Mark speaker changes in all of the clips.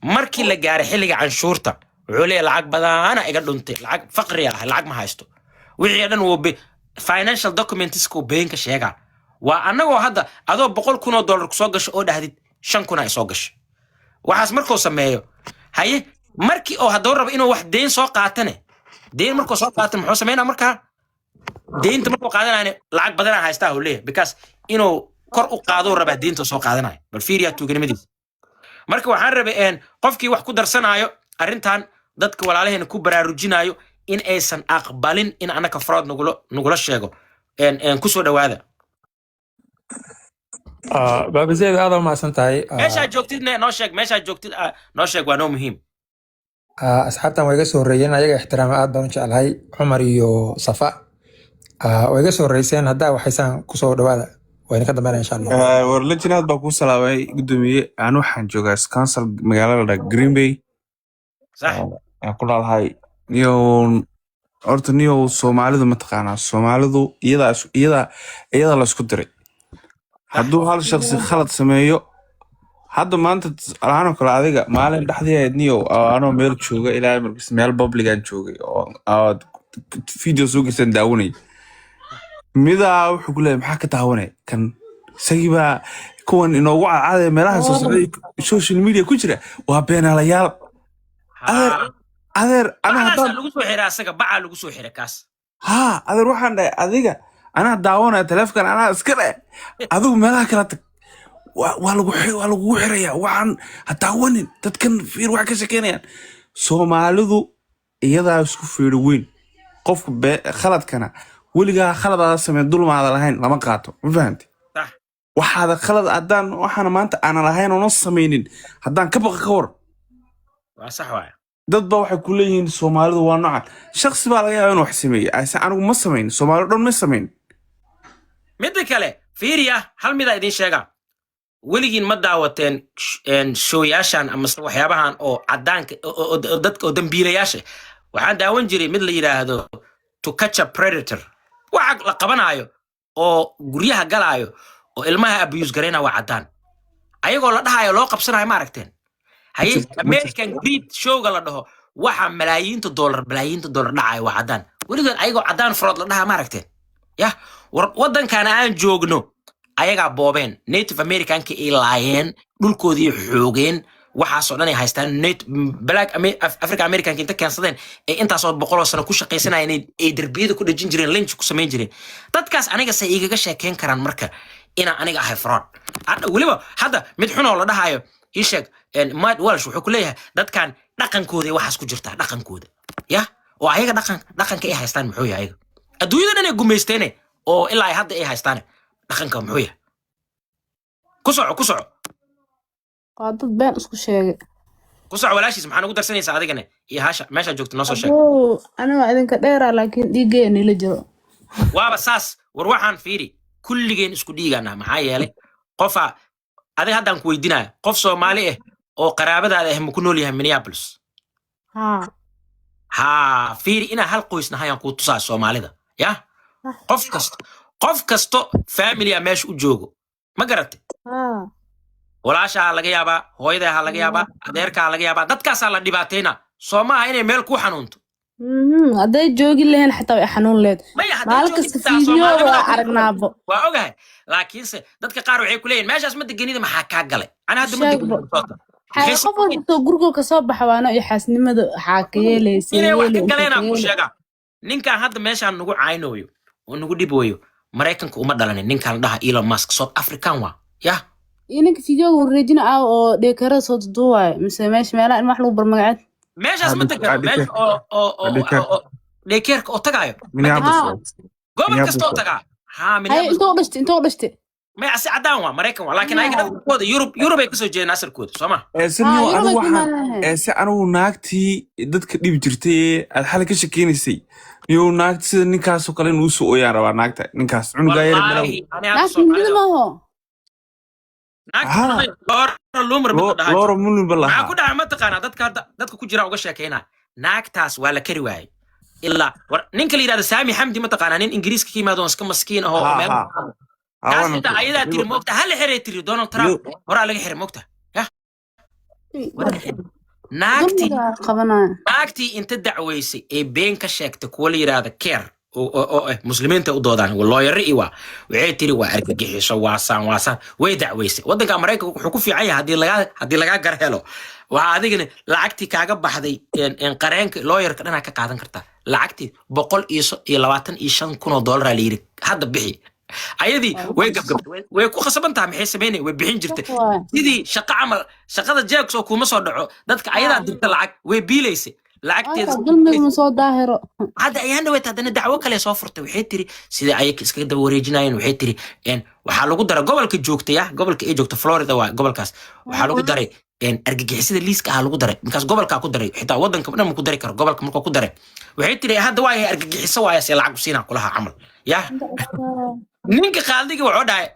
Speaker 1: Markii la gaaray xilliga canshuurta, wuxuu leeyahay lacag badana iga dhuntay, lacag faqri ah, lacag ma haysto. Wixii dhan wuu financial documents-ka uu been ka sheegaa. Waa annagoo hadda adoo $100,000 kusoo gasho oo dhahdid 5,000 ay soo gasho. Waxaas markuu sameeyo, haye, markii oo hadduu rabo inuu wax deyn soo qaatane, deyn markuu soo qaata muxuu sameynaa? Markaa deynta markuu qaadanayna lacag badanaa haystaa uu leeyahay, because inuu kor u qaadou rabaa deynta soo qaadanayo. Bal fiiriyaa tuuganimadiisa. Marka waxaan rabay qofkii wax ku darsanaayo arrintan, dadka walaalaheena ku baraarujinayo in aysan aqbalin in annaka fraud nagula sheego. een een kusoo dhawaada.
Speaker 2: Baaba Zeed, aad u mahadsan tahay.
Speaker 1: Meeshaa joogtidna noo sheeg, meeshaa joogtid noo sheeg, waa noo muhiim.
Speaker 2: Asxaabtan waa iga soo horreeyeen, ayaga ixtiraama aad baan u jeclahay, Cumar iyo Safa. Waa iga soo horreyseen, haddaa waxaysaan kusoo dhawaada, waa idinka dambeynaya insha Allah.
Speaker 3: War lejinaad baa kuu salaamay, gudoomiye. Aan waxaan joogaa Wisconsin, magaalada la dhaha Green Bay. Aan ku noolahay. Niyow, horta niyow, Soomaalidu mataqaanaa, Soomaalidu iyadaa la isku diray. Hadduu hal shakhsi khalad sameeyo, hadda maanta alahaan oo kale, adiga maalin dhexdii ahayd niyow, oo anoo meel jooga, ilaa markas meel public-aan joogay oo aad video soo gesaan daawanay, midaa wuxuu ku leeyahay, "Maxaa ka daawanay kan? Isagii baa kuwan inoogu cadcadaya meelaha soo socday, social media ku jira, waa beenaalayaal." Adeer, adeer, ana
Speaker 1: bacdaasaa
Speaker 3: haddaan
Speaker 1: lagu soo xiray asaga, bacaa lagu soo xiray kaas.
Speaker 3: Haa adeer, waxaan dhahay, adiga anaa daawanaya taleefonkan, anaa iska dheh, adigu meelaha kala tag. Waa lagugu xiraya, waxaan ha daawanin, dadkan fiir wax ka shekeynayaan. Soomaalidu iyadaa isku feedho weyn. Qofka khaladkana weligaa khaladaada sameen, dulmaada lahayn lama qaato, ma fahamti?
Speaker 1: Sax.
Speaker 3: Waxaada khalad haddaan waxaana maanta aanan lahayn oona samaynin, haddaan ka baqa, ka war?
Speaker 1: Waa sax waay.
Speaker 3: Dad baa waxay ku leeyihiin Soomaalidu waa noocan. Shaksi baa laga yaaba inuu wax sameeyey, ase anigu ma samayn, Soomaali dhan ma samayn.
Speaker 1: Midda kale fiiriya, hal midaa idiin sheega: weligiin ma daawateen show-yaashan amase waxyaabahan oo cadaanka oo dadka oo dambiilayaasha? Waxaan daawan jiray mid la yidhaahdo To Catch a Predator. Waxa la qabanaayo oo guryaha galaayo oo ilmaha abuse garayna waa caddaan, ayagoo la dhahayo loo qabsanayo. Ma aragteen? Haye.
Speaker 3: Ma jirto.
Speaker 1: American Greed show-ga la dhaho, waxa malaayiinta dollar, malaayiinta dollar dhacayo waa caddaan. Weligood ayagoo caddaan fraud la dhaha ma aragteen? Yah, war waddankan aan joogno ayagaa boobeen, Native American-ka ay laayeen, dhulkoodii xoogeen, waxaasoo dhan ay haystaan. Black Africa American-ka inta keensadeen ee intaasoo boqoloo sano ku shaqaysanayeen, ay derbiyada ku dhejin jireen, lynch ku samayn jireen dadkaas, aniga say igaga sheekeyn karaan marka inaan aniga ahay fraud? Weliba hadda mid xun oo la dhahayo ii sheeg, Matt Walsh, wuxuu ku leeyahay dadkan dhaqankooda waxaas ku jirtaa, dhaqankooda yah, oo ayaga dhaqanka ay haystaan muxuu yahay? Ayaga adduunyada dhan ay gumaysteene oo ilaa ay hadda ay haystaane, dhaqanka muxuu yahay? Ku soco, ku soco.
Speaker 4: Waa dad been isku sheegay.
Speaker 1: Ku soco, walaashiis. Maxaa nagu darsanaysaa adigane iyo hasha meeshaa joogta? Noo soo sheeg.
Speaker 4: Abow, aniga idinka dheeraa, laakiin dhiiggeena nila jiro.
Speaker 1: Waaba saas. War waxaan fiiri, kulligeen isku dhiigaanah. Maxaa yeelay qofa adiga haddaan ku weydiinaya, qof Soomaali ah oo qaraabadaada ah ma ku nool yahay Minneapolis?
Speaker 4: Haa.
Speaker 1: Haa, fiiri, inaa hal qoys nahayaan kuu tusaa Soomaalida. Yah, qof kasto, qof kasto family-a meesha u joogo, ma garatay?
Speaker 4: Haa.
Speaker 1: Walaashaa laga yaabaa, hooyadaa laga yaabaa, adeerkaa laga yaabaa, dadkaasaa la dhibaatayna. Soo maaha inay meel ku xanuunto?
Speaker 4: Hadday joogi lahayn xataa way xanuun leed.
Speaker 1: Maya, hadday
Speaker 4: maalin
Speaker 1: joogi
Speaker 4: kasta
Speaker 1: xitaa
Speaker 4: fiidiyooda
Speaker 1: Soomaalinimada
Speaker 4: waa
Speaker 1: ku
Speaker 4: aragnaabo.
Speaker 1: Waa ogahay, laakiinse dadka qaar waxay ku leeyihin, "Meeshaas ma degenida, maxaa kaa galay?" Ana hadda ma
Speaker 4: Sheegbo.
Speaker 1: degin Minnesota. Maxay
Speaker 4: qof walba guriga kasoo baxa waano iyo xaasnimada waxaa ka yeelaysa.
Speaker 1: Inay wax
Speaker 4: yeeli
Speaker 1: ka
Speaker 4: inta
Speaker 1: galeenaa
Speaker 4: ka
Speaker 1: ku
Speaker 4: yeeli.
Speaker 1: sheegaa, ninkan hadda meeshaan nagu caynooyo oo nagu dhibooyo Maraykanka uma dhalanin. Ninkan la dhaha Elon Musk South African waa yah.
Speaker 4: Iyo ninka fiidiyooga wareejina ah oo dheekarada soo duduwaayo mise meesha meelaha in wax lagu bar magaceed.
Speaker 1: Meeshaas ma degano, meesha oo
Speaker 3: Daycare.
Speaker 1: oo daycare-ka oo tagaayo ma
Speaker 3: Minneapolis.
Speaker 1: degano.
Speaker 4: Haa.
Speaker 1: Gobol kasta oo
Speaker 3: Minneapolis.
Speaker 1: tagaa ha
Speaker 4: Haye.
Speaker 1: Minneapolis.
Speaker 4: Intoo u dhashtay?
Speaker 1: Maya, si caddaan waa Maraykan waa, laakiin ayaga
Speaker 4: Haa.
Speaker 1: dhaqankooda Yurub ay kasoo jeedeen asalkooda, soo ma?
Speaker 3: Eese
Speaker 4: Haa.
Speaker 3: niyow,
Speaker 4: Yurub
Speaker 3: anigu
Speaker 4: ay ku
Speaker 3: waxaan
Speaker 4: imaanayeen.
Speaker 3: Eese anigu naagtii dadka dhibi jirtay ee aad xalay ka shakeynaysay, niyow, naagta sida ninkaasoo kale inuu usoo ooyaan rabaa, naagta ninkaas cunugaa yar meel.
Speaker 1: Wallaahi ani hadda
Speaker 4: Naagta hindida
Speaker 1: Soomaalida
Speaker 4: maaho.
Speaker 1: Naagta
Speaker 3: Ha.
Speaker 1: Laura Loomer mid la dhahaa.
Speaker 3: Laura Mullen ba
Speaker 1: maxaa
Speaker 3: lahaa.
Speaker 1: Ku dhacay mataqaanaa? Dadka hadda dadka ku jira uga sheekeynaa, naagtaas waa la kari waayey. Ilaa war ninka la yidhahdo Saami Xamdi, mataqaanaa, nin Ingiriiska ka yimaado oo iska maskiin ahoo
Speaker 3: Ha
Speaker 1: meel
Speaker 3: ha ha
Speaker 1: kaas
Speaker 3: waana
Speaker 1: xitaa ayadaa tiri, moogta, hala xiray tiri Donald Trump. Horaa laga xiray, moogta, yah. Naagtii
Speaker 4: Dulmiga qabanaya.
Speaker 1: Naagtii inta dacweysay ee been ka sheegtay, kuwa la yidhaahda CAIR oo muslimiinta u doodaan, looyaro iyo waa, waxay tiri waa argagixiso, waasaan waasaan, way dacweysay. Waddanka Maraykanka wuxuu ku fiican yahay haddii lagaa gar helo, waxaa adigana lacagtii kaaga baxday qareenka, looyarka dhanaa ka qaadan kartaa. Lacagtii $125,000 la yidhi hadda bixi. Ayadii way gabgabtay, way ku khasaban tahay. Maxay samaynay? Way bixin jirtay.
Speaker 4: Waay.
Speaker 1: Sidii shaqo camal, shaqada jeegso kuma soo dhaco dadka, ayadaa dirta lacag, way biilaysay lacagteeda.
Speaker 4: Marka dulmiga ma soo daahiro.
Speaker 1: Hadda ayaan dhaweyd haddana dacwo kale soo furtay. Waxay tiri sidai ayaka iskaga daba wareejinayeen, waxay tiri waxaa lagu daray gobolka joogtay, ah, gobolka ay joogta, Florida waa gobolkaas, waxaa lagu daray argagixisada liiska ah lagu daray. Markaas gobolkaa ku daray, xitaa wadanka dhan ma ku dari karo. Gobolka markuu ku daray, waxay tiri hadda waa yahay argagixiso waaya, see lacag u siinaa kulaha camal. Ya ninka qaadiga wuxuu dhahay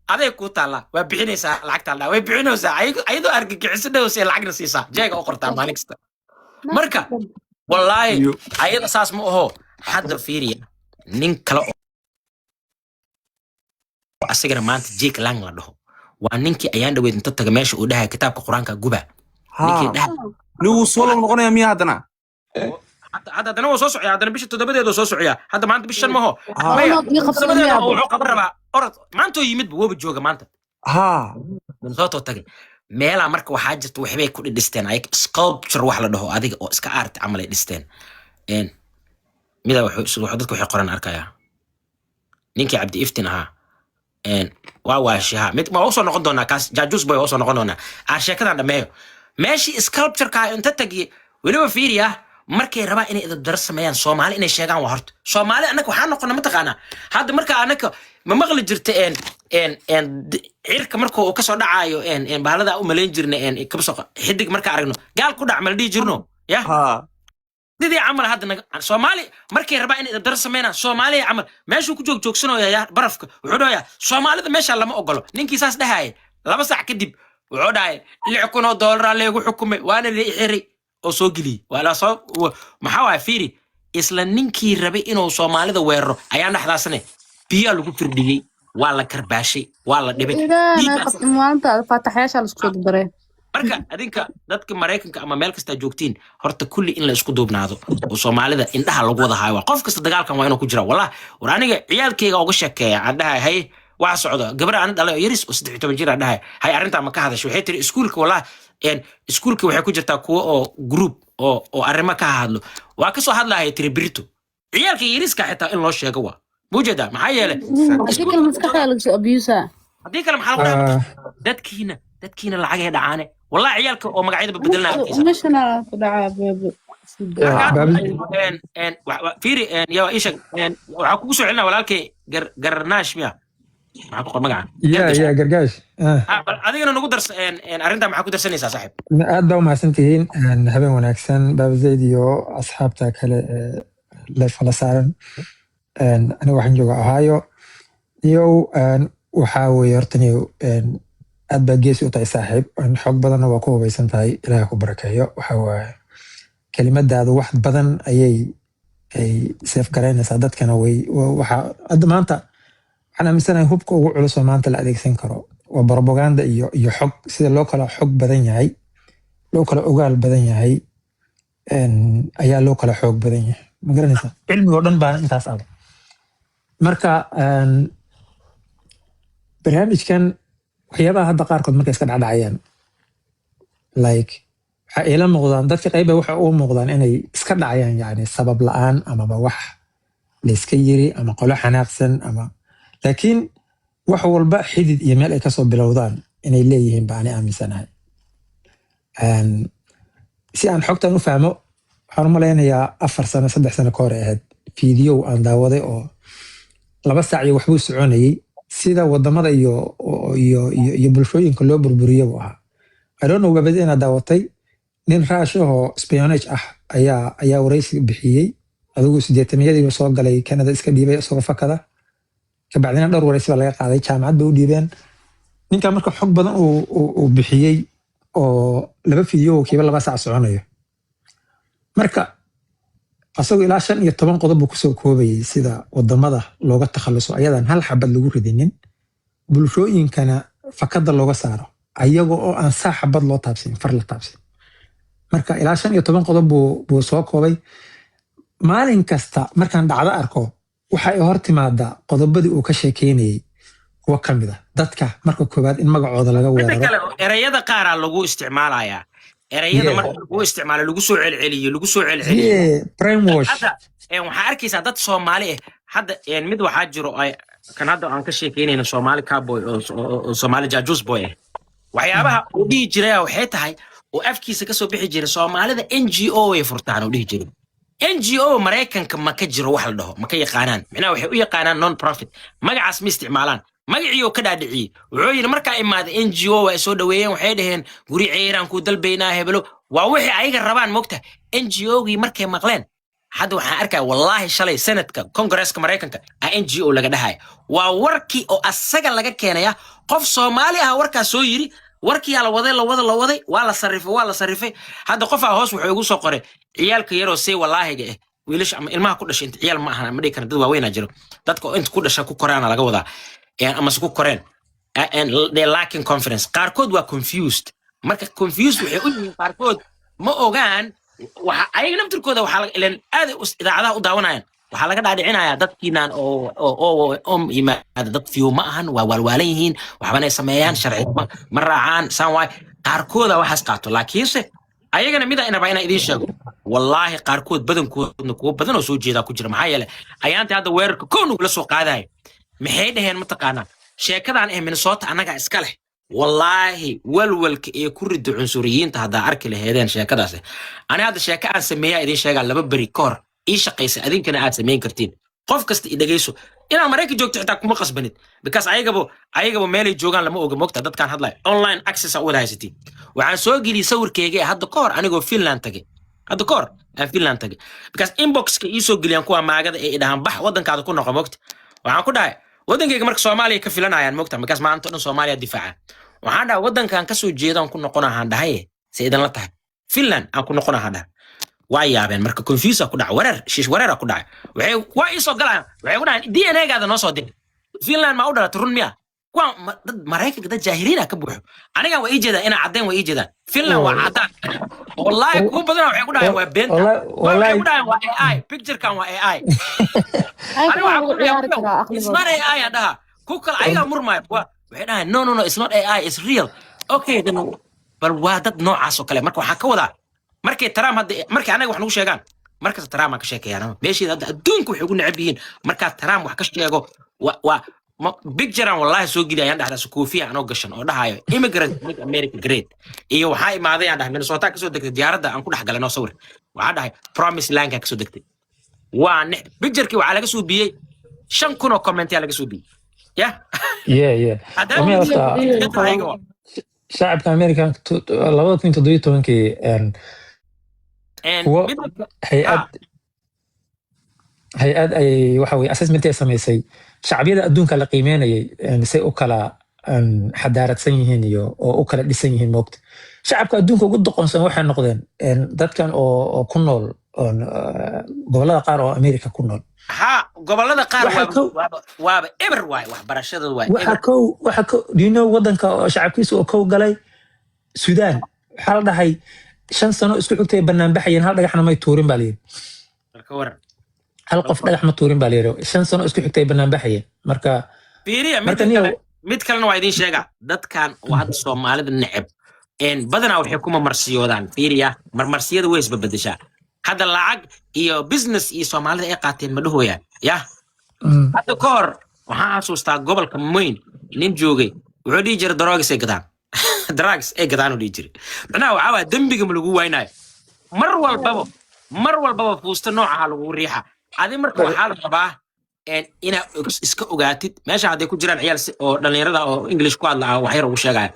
Speaker 1: aday kuu taallaa, waa bixinaysaa lacagtaa dhaa, way bixinaysaa. Ayadoo argagixiso dhow see lacagna siisaa, jeega u qortaa maalin kasta. Marka wallaahi ayada saas ma aho. Hadda fiiriya nin kale oo asagana maanta Jake Lang la dhaho, waa ninkii ayaan dhaweyd inta taga meesha uu dhahay kitaabka Qur-aanka guba, ninkii
Speaker 3: Ha.
Speaker 1: dhahay.
Speaker 3: Nigu soo loo noqonaya miya haddana?
Speaker 1: Hadda haddana waa soo socya, haddana bisha 7deeda waa soo socya. Hadda maanta bisha 5 maho?
Speaker 3: Ha.
Speaker 1: Maya.
Speaker 4: Ii qabsan.
Speaker 1: 7deeda.
Speaker 4: Miyaa?
Speaker 1: Wuxuu qaban rabaa orod maantoo yimidba, wooba jooga maanta. Minnesota tagay meelaa. Marka waxaa jirta waxbay ku dhisteen ayag, sculpture wax la dhaho, adiga oo iska art camal ay dhisteen. Mida dadka waxay qoran arkayaa ninkii Cabdi Iftin ahaa. Waa waashaha mid waa usoo noqon doonaa kaas, Jajus Boy waa usoo noqon doonaa. Aan sheekadan dhameeyo. Meeshii sculptureka inta tagiye, weliba fiiriya, markay rabaan inay idabdaro sameeyaan Soomaali inay sheegaan, waa horta Soomaali annaka waxaa noqona mataqaanaa. Hadda marka annaka ma maqli jirta en en cirka marka uu kasoo dhacaayo en bahalada u malayn jirna en kabsoo xidig, marka aragno gaal ku dhac ma la dhihi jirno ya? Sidii camal hadda Soomaali markay rabaan inay idabdaro sameynaan, Soomaaliya camal meeshuu ku joog joogsanaya ya barafka, wuxuu dhahayaa Soomaalida meesha lama ogolo. Ninkii saas dhahaya 2 saac kadib wuxuu dhahay $6,000 leegu xukumay, waana la xiray oo soo geliyey, waa la soo maxaa waaya. Fiiri, isla ninkii rabay inuu Soomaalida weeraro ayaa dhexdaasne biyaa lagu firdhiyey, waa la karbaashay, waa la dhibay.
Speaker 4: Ilaahay
Speaker 1: Dhiiggaas-
Speaker 4: maalinta faataxyaasha la isku soo dabaray.
Speaker 1: Marka adinka dadka Maraykanka ama meel kastaa joogtiin, horta kulli in la isku duubnaado oo Soomaalida indhaha lagu wada haayo. Waa qof kasta dagaalkan waa inuu ku jira. Wallah, war aniga ciyaalkayga uga sheekeeya, aan dhahay hay waxa socdo. Gabar aan dhalay oo yaris oo 13 jir aan dhahay hay arrintaa ma ka hadashay? Waxay tiri iskuulka, wallah, iskuulka waxay ku jirtaa kuwo oo group oo arrimo ka hadlo, waa kasoo hadlahaya tiri birito. Ciyaalka yariska xitaa in loo sheego waa muujeedaa, maxaa yeelay
Speaker 4: Haddii kale maskaxda lagu soo abuse.
Speaker 1: Haddii kale maxaa lagu dhahaa? Dadkiina lacagay dhacaane, wallahi ciyaalka oo magacyada bedelna arkaysa.
Speaker 4: Emotional ku dhacaa beebo.
Speaker 1: Fiiri, yaa ii sheeg, waxaa kugu soo celinaa walaalkay Garnaash miya, maxaa ku qor magaca?
Speaker 2: Ya.
Speaker 1: Gargash.
Speaker 2: Ya Gargaash.
Speaker 1: Ah, bal adigana nagu darsa arrintaa, maxaa ku darsanaysaa, saaxiib?
Speaker 2: Aad baa umahadsantihiin. Habeen wanaagsan, Baaba Zayd iyo asxaabta kale ee leefka la saaran. Aniga waxaan joogaa Ohio. Niyow, waxaa weeye horta niyow, aad baa geesi u tahay, saaxiib. Xog badanna waa ku hubaysan tahay. Ilaahay ku barakeeyo. Waxa waaye kelimadaadu wax badan ayay ay seef garaynaysaa dadkana. Way waxa hadda maanta waxaan aaminsanahay hubka ugu culus oo maanta la adeegsan karo waa propaganda iyo xog. Sida loo kala xog badan yahay, loo kala ogaal badan yahay, ayaa loo kala xoog badan yahay, ma garanaysaa? Cilmiga oo dhan baa intaas adag. Marka barnaamijkan waxyaabaha hadda qaarkood markay iska dhacdhacayaan, like waxaa iila muuqdaan dadka qayba waxa ugu muuqdaan inay iska dhacayaan, yani sabab la'aan amaba wax layska yiri ama qolo xanaaqsan ama, laakiin wax walba xidid iyo meel ay kasoo bilowdaan inay leeyihiin baa ani aaminsanahay. Si aan xogtan u fahmo, waxaan u malaynayaa 4 sano, 3 sano ka hor ay ahayd, fiidiyow aan daawaday oo 2 saac iyo waxbuu soconayay, sida wadamada iyo bulshooyinka loo burburiyo buu ahaa. I don't know babadi inaad daawatay. Nin Raash ahoo espionage ah ayaa wareysi bixiyey. Adigu sideetamiyadiiba soo galay Canada, iska dhiibay isagoo fakada. Kabacdina dhowr wareysi baa laga qaaday, jaamacad bay u dhiibeen ninka. Marka xog badan uu bixiyey oo laba fiidyo oo kiiba 2 saac soconayo. Marka asagoo ilaa 15 qodob buu kusoo koobayay sida wadamada looga takhaluso ayadan hal xabad lagu ridinin, bulshooyinkana fakada looga saaro. Ayaga oo aan saaxa bad loo taabsin, far la taabsin. Marka ilaa 15 qodob buu soo koobay. Maalin kasta markaan dhacdo arko, waxa ay hor timaadaa qodobadii uu ka sheekeynayay kuwo ka mid a dadka. Marka koowaad in magacooda laga
Speaker 1: Midda
Speaker 2: weeraro.
Speaker 1: kale, ereyada qaaraa lagu isticmaalayaa, ereyada marka lagu isticmaalo, lagu soo celceliyo, lagu soo celceliyo.
Speaker 2: Yeah, brainwash.
Speaker 1: Hadda waxaa arkaysaa dad Soomaali ah hadda mid waxaa jiro kan hadda aan ka sheekeynayno, Soomaali cowboy oo Soomaali jajus boy ah. Waxyaabaha uu dhihi jiray waxay tahay oo afkiisa kasoo bixi jiray, Soomaalida NGO ay furtaan uu dhihi jiray. NGO Maraykanka ma ka jiro wax la dhaho, ma ka yaqaanaan. Micnaha waxay u yaqaanaan non profit, magacaas ma isticmaalaan. Magacii oo ka dhaadhiciyey, wuxuu yidhi markaa imaada NGO waa soo dhaweeyeen, waxay dhaheen guri ceyraan kuu dalbaynaa, hebelo waa wixii ayaga rabaan mogta. NGO-gii markay maqleen, hadda waxaan arkaya wallaahi shalay senadka Congresska Maraykanka a NGO laga dhahaya. Waa warkii oo asaga laga keenaya, qof Soomaali ah warkaas soo yiri. Warkiyaa la waday, la waday, la waday, waa la sarifay, waa la sarifay. Hadda qofaa hoos wuxuu igu soo qoray ciyaalka yaroo say wallaahiga ah, wiilasha ama ilmaha ku dhashay inta, ciyaal ma ahan, ma dhihi karna, dad waaweynaa jiro, dadka oo inta ku dhasha ku koraana laga wadaa amase ku koreen, and they lacking confidence. Qaarkood waa confused. Marka confused waxay u yihiin qaarkood ma ogaan waxa ayaga naftirkooda waxaa ileen aad ay idaacadaha u daawanayaan. Waxaa laga dhaadhicinayaa dadkiinaan oo yimaada dad fiyo ma ahan, waa waalwaalan yihiin, waxbanay sameeyaan, sharci ma raacaan, saan waay. Qaarkooda waxaas qaato, laakiinse ayagana mida inabaa inaan idiin sheego, wallaahi qaarkood, badankoodna kuwo badan oo soo jeedaa ku jira. Maxaa yeelay ayaantii hadda weerarka kow nugula soo qaadayo, maxay dhaheen mataqaanaa? Sheekadan ee Minnesota annagaa iska leh. Wallaahi walwalka ee ku rida cunsuriyiinta haddaa arki laheedeen sheekadaas. Ani hadda sheeko aan sameeyaa idiin sheegaa, 2 beri ka hor ii shaqaysa, adinkana aad samayn kartiin. Qof kasta i dhegeyso, inaad Maraykan joogto xitaa kuma qasbanid, because ayagaba meelay joogaan lama oga mogta. Dadkaan hadlaya online access aa u wada haysatiin. Waxaan soo geliyey sawirkeyga ee hadda ka hor anigoo Finland tagay, hadda ka hor aan Finland tagay, because inboxka ii soo geliyaan kuwa maagada ee idhahaan bax waddankaada ku noqo mogta. Waxaan ku dhahay waddankayga marka Soomaaliya ka filanayaan mogta, markaas maanta o dhan Soomaaliya difaaca. Waxaan dhahay waddankan kasoo jeedaan ku noqonahaan dhahay, se idinla tahay Finland aan ku noqonahaan dhahay. Waa yaabeen marka, confuse ku dhaca, wareer shiish wareera ku dhacay. Waxay waa ii soo galayaan, waxay ku dhahaan DNA gaada noo soo dir, Finland ma u dhalatay, run miya? Kuwaan dad Maraykanka dad jaahiliina ka buuxo. Anigan waa ii jeedaan inaa caddeen, waa ii jeedaan Finland waa caddaan. Wallaahi kuwa badana waxay ku dhahayaan waa beenta. Waxay ku dhahayaan waa AI, picturekan waa AI.
Speaker 4: Ay
Speaker 1: Aniga
Speaker 4: kuwa
Speaker 1: waxaan
Speaker 4: lagu
Speaker 1: ku
Speaker 4: ciyaari
Speaker 1: dhahay
Speaker 4: karaa
Speaker 1: it's not
Speaker 4: aqligooda.
Speaker 1: AI aan dhaha. Ku kale ayagaa murmaayo, waxay dhahaan no, no, no, it's not AI, it's real. Okay then, bal waa dad noocaas oo kale. Marka waxaan ka wadaa markay Trump hadda, markay anaga wax nagu sheegaan, markasta Trump aan ka sheekeeyaan meesheeda. Hadda adduunka waxay ugu necab yihiin markaa Trump wax ka sheego. Waa picturean wallahi soo geli ayaan dhahdaa, koofiya anoo gashan oo dhahayo "Immigrant make America great", iyo waxaa imaaday aan dhahay Minnesota kasoo degtay, diyaaradda aan ku dhex galay noo sawir, waxaa dhahay promise landka kasoo degtay. Waa picturekii waxaa laga soo biyey 5,000 oo comment yaa laga soo biyey ya.
Speaker 2: Yeah.
Speaker 1: Haddana
Speaker 2: Wamiya horta
Speaker 1: dadka ayaga waa
Speaker 2: shacabka America 2017-kii kuwo hay-ad hay-ad ay waxa weye assessment ay samaysay shacbiyada adduunka la qiimeynayay say u kala xadaaradsan yihiin iyo oo u kala dhisan yihiin moogta. Shacabka adduunka ugu doqonsan waxay noqdeen dadkan oo ku nool gobollada qaar oo America ku nool.
Speaker 1: Ha, gobolada qaar
Speaker 2: waxa
Speaker 1: waaba
Speaker 2: kow
Speaker 1: waaba eber waay, waxbarashada waa
Speaker 2: waxa
Speaker 1: eber.
Speaker 2: Kow waxa kow, do you know wadanka oo shacabkiisa oo kow galay? Suudaan. Waxaa la dhahay 5 sano isku xigtay bannaan baxayeen, hal dhagaxna may tuurin baa layidhi.
Speaker 1: Marka waran.
Speaker 2: Hal qof dhagax ma tuurin baa layidhi, 5 sano isku xigtay bannaan baxayeen marka.
Speaker 1: Fiiriya.
Speaker 2: Marka
Speaker 1: midda
Speaker 2: niyow
Speaker 1: kale, mid kalena waa idiin sheega. Dadkan oo hadda Soomaalida neceb badanaa waxay ku marmarsiyoodaan, fiiriya, marmarsiyada way isbabedeshaa. Hadda lacag iyo business iyo Soomaalida ay qaateen ma dhahooyaan yah. Hadda ka hor waxaan xasuustaa gobolka Maine nin joogay wuxuu dhihi jiray drugs ay gadaan, drugs ay gadaan uu dhihi jiray. Macnaha waxaa waaya dembiga ma lagu waynayo, mar walbaba fuusta noocaha lagu riixa adi. Marka waxaa la rabaa inaad iska ogaatid meesha hadday ku jiraan ciyaal oo dhalinyarada oo English ku hadla ah, wax yar ugu sheegaya.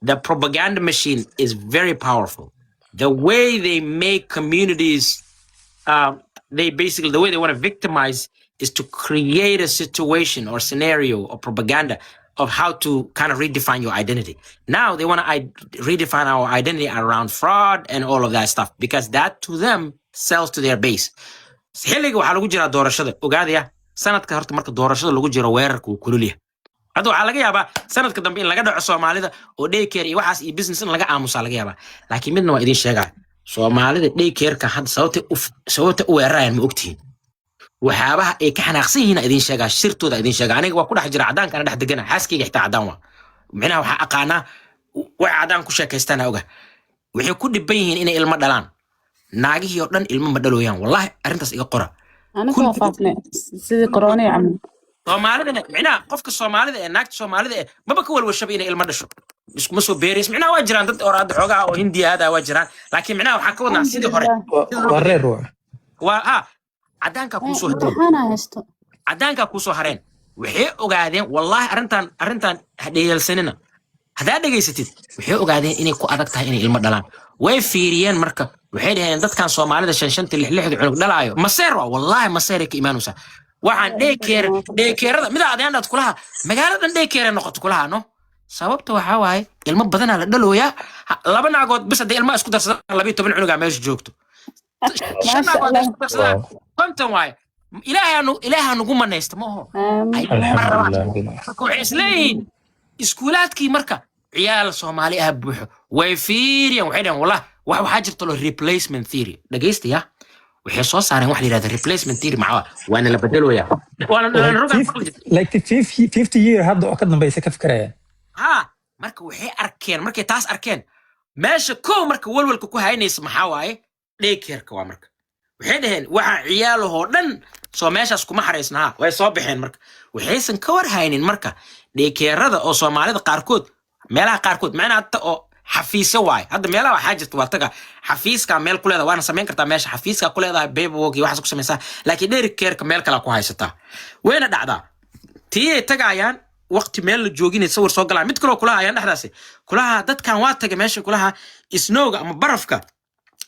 Speaker 1: The propaganda machine is very powerful. The way they make communities, they basically, the way they want to victimize is to create a situation or scenario or propaganda of how to kind of redefine your identity. Now they want to redefine our identity around fraud and all of that stuff, because that to them sells to their base. Xilliga waxaa lagu jiraa doorashada, ogaadaya, sanadka horta marka doorashada lagu jiro weerarka wuu kulul yahay. Hadda waxaa laga yaabaa sanadka dambe in laga dhaco Soomaalida oo daycare iyo waxaas iyo business in laga aamusaa laga yaabaa. Laakiin midna waa idin sheegaa: Soomaalida daycareka hadda sababta u weerarayaan ma ogtihiin? Waxyaabaha ay ka xanaaqsan yihiin idin sheegaa, shirtooda idin sheegaa. Aniga waa ku dhex jira, cadaankana dhex degana, xaaskayga xitaa cadaan waa. Micnaha waxaa aqaanaa way cadaan ku sheekaystaan oga. Waxay ku dhiban yihiin inay ilmo dhalaan. Naagihii oo dhan ilmo ma dhalooyaan. Wallahi arrintaas iga qora.
Speaker 4: Anaga waa faafne sidii corona camal.
Speaker 1: Soomaalidana, micnaha qofka Soomaalida ee naagta Soomaalida ee maba ka walwashaba inay ilmo dhasho, iskuma soo beerays. Micnaha waa jiraan dad oo hadda xoogaha oo Hindiya aada waa jiraan, laakiin micnaha waxaa ka wadnaa sidii hore.
Speaker 2: Waa reer waa.
Speaker 1: Waa ha cadaankaa kuusoo hareen.
Speaker 4: Imtixaana haysto.
Speaker 1: Cadaankaa kuusoo hareen. Waxay ogaadeen, wallahi arrintan ha dheyeelsanina haddaa dhegaysatid, waxay ogaadeen inay ku adag tahay inay ilmo dhalaan. Way fiiriyeen marka, waxay dhaheen dadkan Soomaalida shan shanta, lix lixda cunug dhalaayo maseer waa, wallahi maseeray ka imaanaysaa. Waxaan daycare, daycareada mida adeendhaad kulaha magaaladan daycare noqoto kulaha. No, sababta waxaa waaye ilmo badanaa la dhalooyaa. Laba naagood bis haddii ilmaha isku darsadaan, 12 cunugaa meesha joogto. Shan
Speaker 4: Maasha
Speaker 1: naagood
Speaker 4: Allah.
Speaker 1: isku darsadaan, 50 waaye. Ilaahay nugu manaysta ma oho?
Speaker 4: Aamin.
Speaker 1: Ay, ma rabaan.
Speaker 2: Alxamdulilah.
Speaker 1: Marka waxay isleeyihiin iskuulaadkii marka ciyaal Soomaali ah buuxo. Way fiiriyaan, waxay dhaheen wallah wax waxaa jirta lo replacement theory. Dhegaystayaa, waxay soo saareen wax la yidhahda replacement theory. Maxaa waana la bedeloyaa, waana la rogaa.
Speaker 2: Like 50 year hadda oo ka dambaysa ka fikirayaan.
Speaker 1: Ha, marka waxay arkeen, markay taas arkeen, meesha kow marka walwalka ku haynaysa maxaa waaye? Daycareka waa. Marka waxay dhaheen waxaa ciyaalahoo dhan soo meeshaas kuma xaraysnaha. Way soo baxeen. Marka waxaysan ka war haynin marka daycareada oo Soomaalida qaarkood meelaha qaarkood, macnaha hadda oo xafiisyo waaye. Hadda meelaha waxaa jirta waa taga xafiiska meel ku leedahay, waana samayn kartaa meesha xafiiska ku leedahay, paperwork iyo waxaas ku samaysaa, laakiin daycareka meel kale ku haysataa. Wayna dhacdaa tii ay tagayaan waqti meel la joogin sawir soo galaan. Mid kaloo kulaha ayaan dhexdaasi kulaha dadkan waa tagay meesha kulaha snowga ama barafka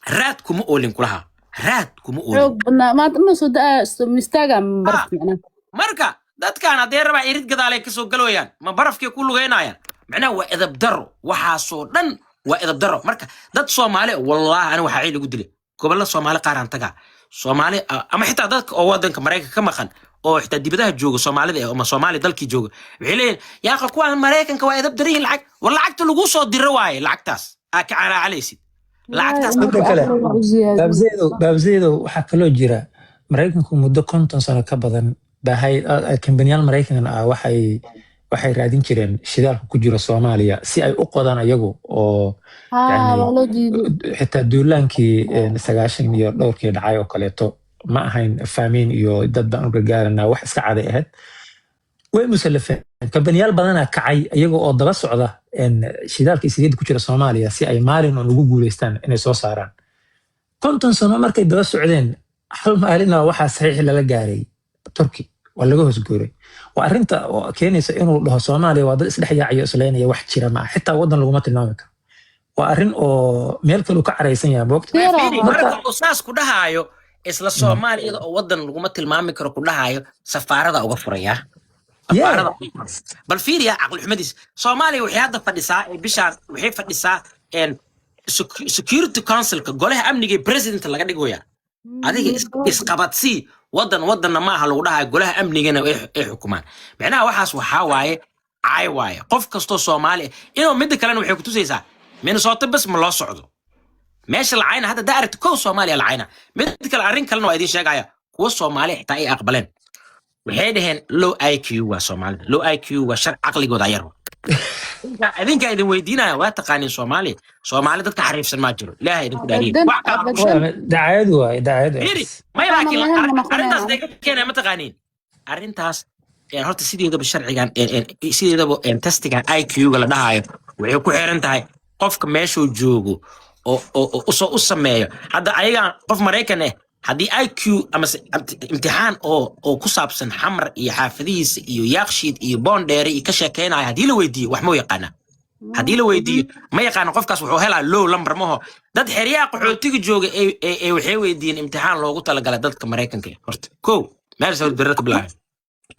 Speaker 1: raad kuma oolin kulaha, raad kuma oolin.
Speaker 4: Xoog badnaa maanta ma soo daa mistaaga baraf macnaha.
Speaker 1: Marka dadkan haddee rabaa irid gadaalay kasoo galooyaan, ma barafkay ku lugeynayaan? Macnaha waa edab daro, waxaasoo dhan waa edab daro. Marka dad Soomaali, wallahi ani waxaa ciil igu dilay gobollada Soomaali qaaraan tagaa, Soomaali ama xitaa dadka oo wadanka Maraykanka ka maqan oo xitaa dibadaha jooga Soomaalida eh, ama Soomaali dalkii jooga, waxay leeyihin yaaqa kuwaan Maraykanka waa edab daran yihiin. Lacag war lacagta lagu soo diro waaye, lacagtaas aa ka calaacalaysid, lacagtaas.
Speaker 2: Midda kale, Baabzeydow, waxaa kaloo jira Maraykanku muddo 50 sano ka badan baa kambaniyaal Maraykan ah waxay raadin jireen shidaalka ku jira Soomaaliya si ay u qodaan ayagu oo
Speaker 4: haa
Speaker 2: yani
Speaker 4: waa loo diiday.
Speaker 2: Xitaa duulaankii sagaashan iyo dhowrkii dhacay oo kaleeto ma ahayn faamiin iyo dad baan u gargaaranaa, wax iska caday ahayd. Way musallafeen, kambaniyaal badanaa kacay iyaga oo daba socda shidaalka iyo saliidda ku jira Soomaaliya si ay maalin uun ugu guuleystaan inay soo saaraan. 50 sano markay daba socdeen, hal maalina waxaa saxiix lala gaaray Turki, waa laga hoos guuray. Waa arrinta oo keenaysa inuu dhaho Soomaaliya waa dad isdhex yaacayo, isleynaya, wax jira ma aha, xitaa wadan laguma tilmaami karo. Waa arrin oo meel kale uu ka caraysan yahay moogta.
Speaker 4: Yara.
Speaker 1: Fiiri,
Speaker 2: marka
Speaker 1: marka uu saas ku dhahaayo, isla Soomaaliyada oo wadan laguma tilmaami karo ku dhahaayo, safaarada uga furaya. Safaarada bal fiiriya caqli xumadiis. Soomaaliya waxay hadda fadhisaa ee bishaan waxay fadhisaa Security Councilka, golaha amniga ee president laga dhigaya. Adiga isqabadsii wadan, wadanna maaha lagu dhahayo, golaha amnigana ay xukumaan. Micnaha waxaas waxaa waaye caay waaye qof kastoo Soomaali ah inuu. Midda kalena waxay kutusaysaa Minnesota bas ma loo socdo meesha lacayna. Hadda daa aragti kow Soomaaliya lacayna. Mid kale, arrin kalena waa idiin sheegaya. Kuwa Soomaali xitaa ay aqbaleen, waxay dhaheen low IQ waa Soomaalida, low IQ waa shar, caqligooda yar. Idinkaa idin weydiinaya, waa taqaaniin Soomaaliya, Soomaali dadka xariifsan maa jiro? Ilaahay idinku dhaariye.
Speaker 4: Abadan.
Speaker 1: Wax kale aan ku
Speaker 4: Abadan.
Speaker 1: sheego.
Speaker 2: Dacaayad waaye, dacaayad.
Speaker 1: Fiiri,
Speaker 2: waay.
Speaker 1: May
Speaker 4: Waxaana
Speaker 1: laakiin
Speaker 4: lahayn ma noqonayaan.
Speaker 1: Arrintaas day ka keenaya ma taqaaniin arrintaas? Horta sideedaba sharcigan sideedaba testigan IQ-ga la dhahayo waxay ku xiran tahay qofka meeshuu joogo oo usoo u sameeyo. Hadda ayagan qof Maraykan ah haddii IQ ama imtixaan oo ku saabsan Xamar iyo xaafadihiisa iyo Yaaqshiid iyo Boondheere iyo ka sheekeynaya haddii la weydiiyo, wax ma u yaqaanaa? Haddii la weydiiyo ma yaqaano qofkaas, wuxuu helaa low number. Maho dad xeryaha qaxootiga jooga ee waxay weydiiyeen imtixaan loogu talagalay dadka Maraykanka ah. Horta kow meel sawir ka bilaabay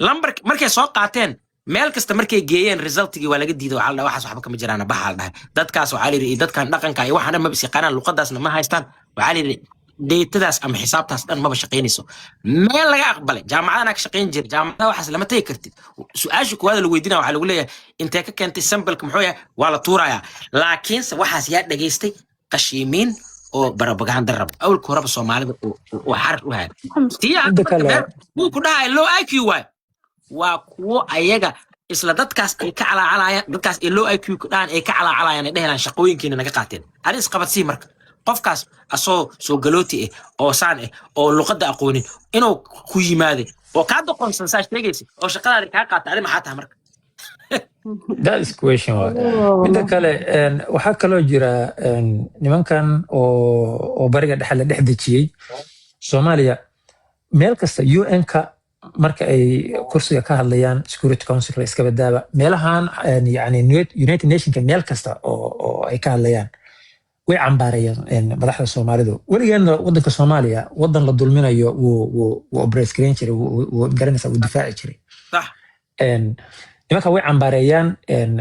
Speaker 1: lambar markay soo qaateen, meel kasta markay geeyeen, resultigii waa laga diiday. Waxaa la dhahay waxaas waxba kama jiraan, baxa la dhahay. Dadkaas waxaa la yidhi iyo dadkan dhaqanka iyo waxaan dhan maba is yaqaanaan, luqadaasna ma haystaan. Waxaa la yidhi Datadaas ama xisaabtaas dhan maba shaqaynayso. Meel laga aqbalay jaamacadana ka shaqayn jira, jaamacadaha waxaas lama tegi kartid. Su-aasha koowaad lagu weydiinaya waxaa lagu leeyahay, "Intee ka keentay? Sampleka muxuu yahay?" Waa la tuurayaa. Laakiinse waxaas yaa dhegaystay? Qashiimiin oo barabaganda rabo. Awalka horeba Soomaalida oo xarar u haya tii
Speaker 2: Midda
Speaker 1: hadda marka
Speaker 2: kale
Speaker 1: meel kuwa ku dhahay low IQ waay, waa kuwo ayaga isla dadkaas ay ka calaacalayaan, dadkaas ay low IQ ku dhahan ay ka calaacalayaan, ay dhehelaan shaqooyinkiina naga qaateen. Adi isqabadsii. Marka qofkaas asoo soo galooti ah oo saan ah oo luqadda aqoonin inuu ku yimaade oo kaa doqonsan, saa sheegaysa, oo shaqadaadi kaa qaata, adi maxaa tahay marka?
Speaker 2: That is question waay. Midda kale, waxaa kaloo jira nimankan oo Bariga Dhexe la dhex dejiyey Soomaaliya meel kasta, UN-ka marka ay kursiga ka hadlayaan, Security Council iska badaaba, meelahan yani United Nationka, meel kasta oo ay ka hadlayaan way cambaarayaan madaxda Soomaalidu. Weligeena wadanka Soomaaliya wadan la dulminayo wuu oppress gareyn jiray, wuu garanaysaa, wuu difaaci jiray. Nimanka way cambaareeyaan.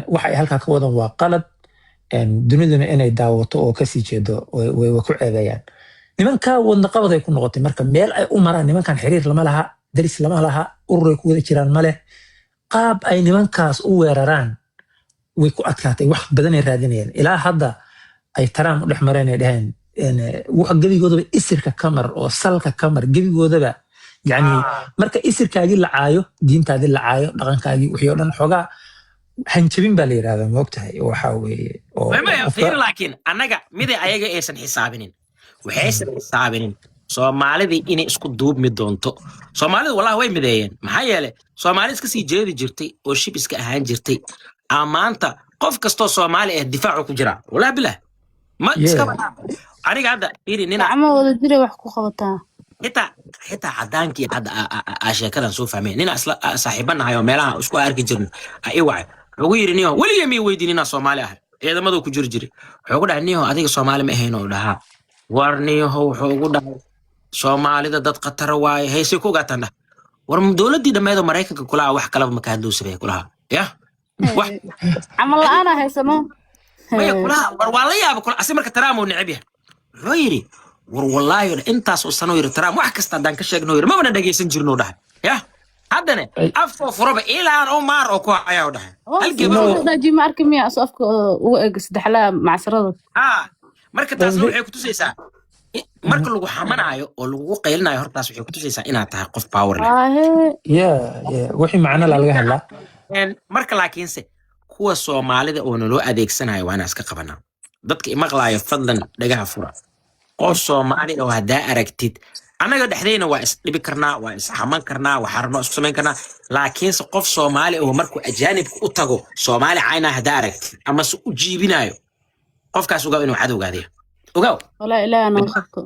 Speaker 2: Waxa ay halkaa ka wadan waa qalad. Duniduna inay daawato oo kasii jeedo way ku ceebeeyaan nimanka. Wadna qabad ay ku noqotay. Marka meel ay u maraan nimankan, xiriir lama laha, daris lama laha, ururay ku wada jiraan ma leh. Qaab ay nimankaas u weeraraan way ku adkaatay. Wax badanay raadinayaan ilaa hadda ay Trump u dhex mareen, ay dhaheen wax gebigoodaba isirka ka mar oo salka ka mar gebigoodaba. Yani marka isirkaagii la caayo, diintaadii la caayo, dhaqankaagii, wixii oo dhan, xoogaa hanjabin baa la yidhahdaa, maogtahay? Waxa weeye oo
Speaker 1: maya
Speaker 2: qofka
Speaker 1: fiir, laakiin annaga miday ayaga aysan xisaabinin, waxaysan xisaabinin Soomaalidii inay isku duubmi doonto. Soomaalidu wallahi way mideeyeen. Maxaa yeelay, Soomaali iska sii jeedi jirtay oo shib iska ahaan jirtay, aa maanta qof kastoo Soomaali ah difaacu ku jira, wallahi bilah ma iskaba. Aniga hadda fiiri, nina
Speaker 4: Gacmo wada jiray wax ku qabataa.
Speaker 1: Xitaa cadaankii hadda aa sheekadan soo fahmeen. Nina isla saaxiibanahay oo meelaha isku arki jirno a i wacay, wuxuu ku yidhi, "Niyo, weligay mii weydiin inaa Soomaali ahay." Ciidamaduu ku jiri jiray. Wuxuu ku dhahay, "Niyo, adiga Soomaali ma ahayn?" Oo dhahaa, "War niyaho," wuxuu ugu dhahay, "Soomaalida dad khatara waaye." Haysay ku ogaataan dhah, war dowladdii dhammeed oo Maraykanka kulaha wax kalaba maka hadlowsabay kulaha ya wax.
Speaker 4: Camal la-aan haysano.
Speaker 1: Maya kulaha, war waa la yaaba kula asi. Marka Trump uu neceb yahay, wuxuu yidhi, "War wallaahi intaas oo sano," yidhi, "Trump wax kasta haddaan ka sheegno," yidhi, "mabana dhagaysan jirno," dhahay. Ya haddana afkoo furaba Ilhaan Omar oo ku hayaa, dhahay hal gabar.
Speaker 4: Daji ma arki miya asu afka uga eg saddexlaa macsarada.
Speaker 1: Ah, marka taasna waxay kutusaysaa marka lagu xamanaayo oo lagugu qaylinayo, hortaas waxay kutusaysaa inaad tahay qof power leh.
Speaker 4: Ahe.
Speaker 2: Yeah, wixii macno la laga hadlaa.
Speaker 1: Marka laakiinse kuwa Soomaalida oo naloo adeegsanayo waa inaan iska qabanaa. Dadka imaqlaayo, fadlan dhagaha fura. Qof Soomaali oo haddaa aragtid, annaga dhexdeyna waa isdhibi karnaa, waa isxaman karnaa, waxaa rabnaa isku samayn karnaa, laakiinse qof Soomaali oo markuu ajaanibka u tago Soomaali caynaa haddaa aragtid ama se u jiibinayo, qofkaas ogaaw inuu cadowgaadiya, ogaaw.
Speaker 4: Walaa Ilaaha noo qabto.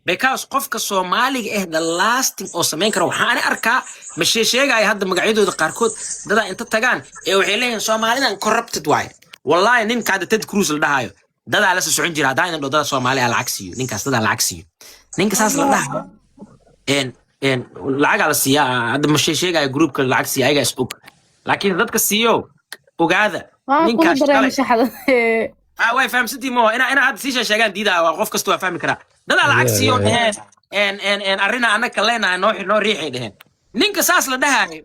Speaker 1: Because qofka Soomaaliga ah the last thing oo samayn kara, waxaan arkaa, ma sheegaya hadda magacyadooda qaarkood, dadaa inta tagaan ee waxay leeyihiin Soomaalidan corrupted waaye. Wallahi ninka hadda Ted Cruz la dhahayo dadaa la soo socon jira. Haddaan idin dhaho dada Soomaali ah lacag siiyo ninkaas, dadaa lacag siiyo ninka saas la dhahayo, en en lacagaa la siiyaa. Hadda ma sheegaya groupka lacag siiya, ayagaa is og, laakiin dadka siiyo ogaada.
Speaker 4: Waa kula
Speaker 1: ninkaas
Speaker 4: dareema
Speaker 1: shalay
Speaker 4: shaxda.
Speaker 1: Ah, way fahamsantii mo ina hadda sii sheegaan diidaa. Waa qof kasta waa fahmi karaa. Dadaa lacag siiyo dheheen en arrina annaga leenahay noo riixay dheheen. Ninka saas la dhahayo,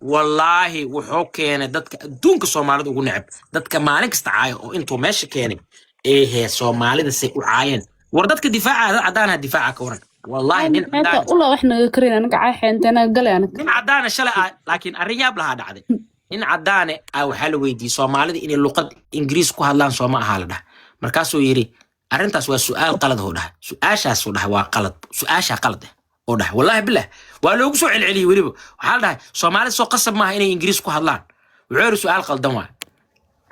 Speaker 1: wallaahi wuxuu keenay dadka adduunka Soomaalida ugu neceb, dadka maalin kasta caayo oo intuu meesha keenay eehee Soomaalida say u caayeen. War dadka difaaca, dad caddaanaha difaaca ka waran. Wallaahi nin
Speaker 4: Xeeta
Speaker 1: cadaan
Speaker 4: ula wax naga karin anaga cay xeentena galay anaga.
Speaker 1: Nin caddaana shalay ah, laakiin arrin yaab lahaa dhacday. Nin caddaane ah waxaa la weydiiyey Soomaalida inay luqad Ingiriis ku hadlaan sooma ahaa la dhaha. Markaasuu yidhi, "Arrintaas waa su'aal qalad," oo dhahay. "Su-aashaasuu," dhahay, "waa qalad, su-aashaa qalad ah," oo dhahay. Wallaahi bilah waa loogu soo celceliyey. Weliba waxaa la dhahay, "Soomaalida soo qasab maaha inay Ingiriis ku hadlaan?" Wuxuu yidhi, "Su'aal qaldan waa."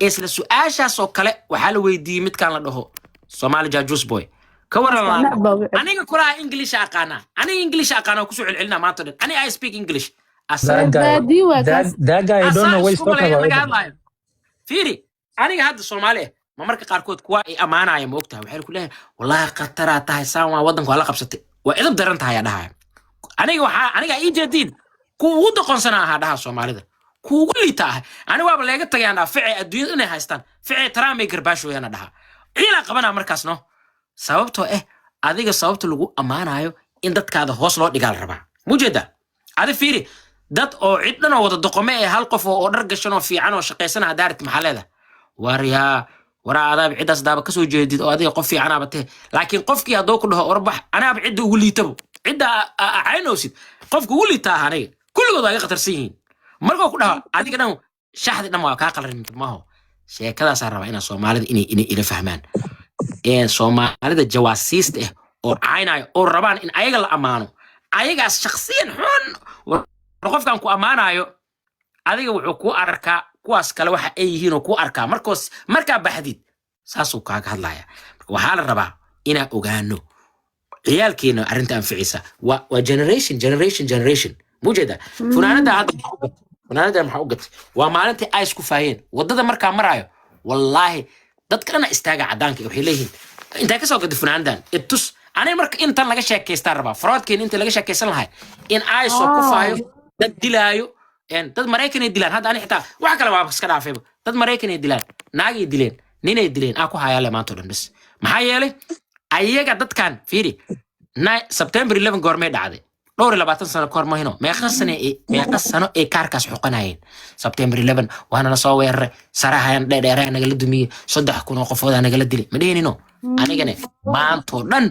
Speaker 1: Isla su-aashaas oo kale waxaa la weydiiyey midkaan la dhaho Somali Jajus Boy ka waran.
Speaker 4: Nacba wicib.
Speaker 1: Aniga kulaha English aqaanaa, aniga English aqaanaa, waa kusoo celcelinaa maanta o dhan, aniga I speak English.
Speaker 2: That guy,
Speaker 4: Baadii waa
Speaker 2: that,
Speaker 4: kaas.
Speaker 2: that guy, I don't know what he's
Speaker 1: isku
Speaker 2: talking
Speaker 1: malaya
Speaker 2: about
Speaker 1: laga
Speaker 2: either.
Speaker 1: hadlaayo. Fiiri, aniga hadda Soomaali ah ma marka qaarkood kuwa ay amaanaya, ma ogtahay, waxay ku leeyahay, "Wallahi khataraa tahay, saan waa waddanka waa la qabsatay, waa idab daran tahay," aa dhahaya. Aniga waxaa aniga ii jeediin kuwa ugu doqonsanaa ahaa dhaha Soomaalida, kuwa ugu liita ah. Aniga waaba leega tagayaan dhaha, ficay adduunyada inay haystaan, ficay Trump ay garbaashooyana dhaha, ciilaa qabanaa markaas no, sababtoo ah Adiga sababta lagu ammaanayo in dadkaada hoos loo dhigaa la rabaa. Mujeeda, adi fiiri, dad oo cid dhan oo wada doqome ee hal qof oo dhar gashan oo fiican oo shaqaysana hadaarit, maxaa leedahay? Waryaa, waraa, adaaba ciddaas daaba kasoo jeedid oo adiga qof fiicanaaba tehe. Laakiin qofkii hadduu ku dhaho, "Warbax, anaaba cidda ugu liitabo," cidda caynoosid, qofka ugu liitaa ah, aniga kulligood waa iga khatarsan yihiin, markuu ku dhaho, adiga dhan shaxdi dhan waa kaa qalrin maaho. Sheekadaasaa rabaa inaa Soomaalida inay ila fahmaan. Soomaalida jawaasiista ah oo caynayo oo rabaan in ayaga la ammaano, ayagaas shakhsiyan xun. War, qofkan ku ammaanayo adiga wuxuu ku arkaa kuwaas kale waxa ay yihiin oo ku arkaa. Markoos markaa baxdid, saasuu kaaga hadlaya. Marka waxaa la rabaa inaa ogaano ciyaalkeena arrinta anficisa waa generation, generation, generation. Mujeeda, funaanada hadda maxaa u gatay? Funaanada maxaa u gatay? Waa maalintii ay isku faayeen waddada markaa maraayo. Wallaahi, dadka dhana istaaga, cadaanka waxay leeyihiin, "Intee kasoo gatay funaanadan? Itus." Aniga marka intan laga sheekaystaan rabaa, fraudkeen inta laga sheekaysan lahay in ICE ku faayo, dad dilaayo, dad Maraykanay dilaan. Hadda ani xitaa wax kale waa iska dhaafayba. Dad Maraykanay dilaan, naagay dileen, ninay dileen, aa ku hayaale maanta o dhan bes. Maxaa yeelay, ayaga dadkan fiiri, September 11 goormay dhacday? Dhowr iyo labaatan sano kahor mahino? Meeqa sano ay kaarkaas xoqanayeen? September 11 waana la soo weeraray, sarahayan dheerdheeraha nagala dumiyey, 3000 oo qofoodaa nagala dilay, ma dhihinino? Anigane maantoo dhan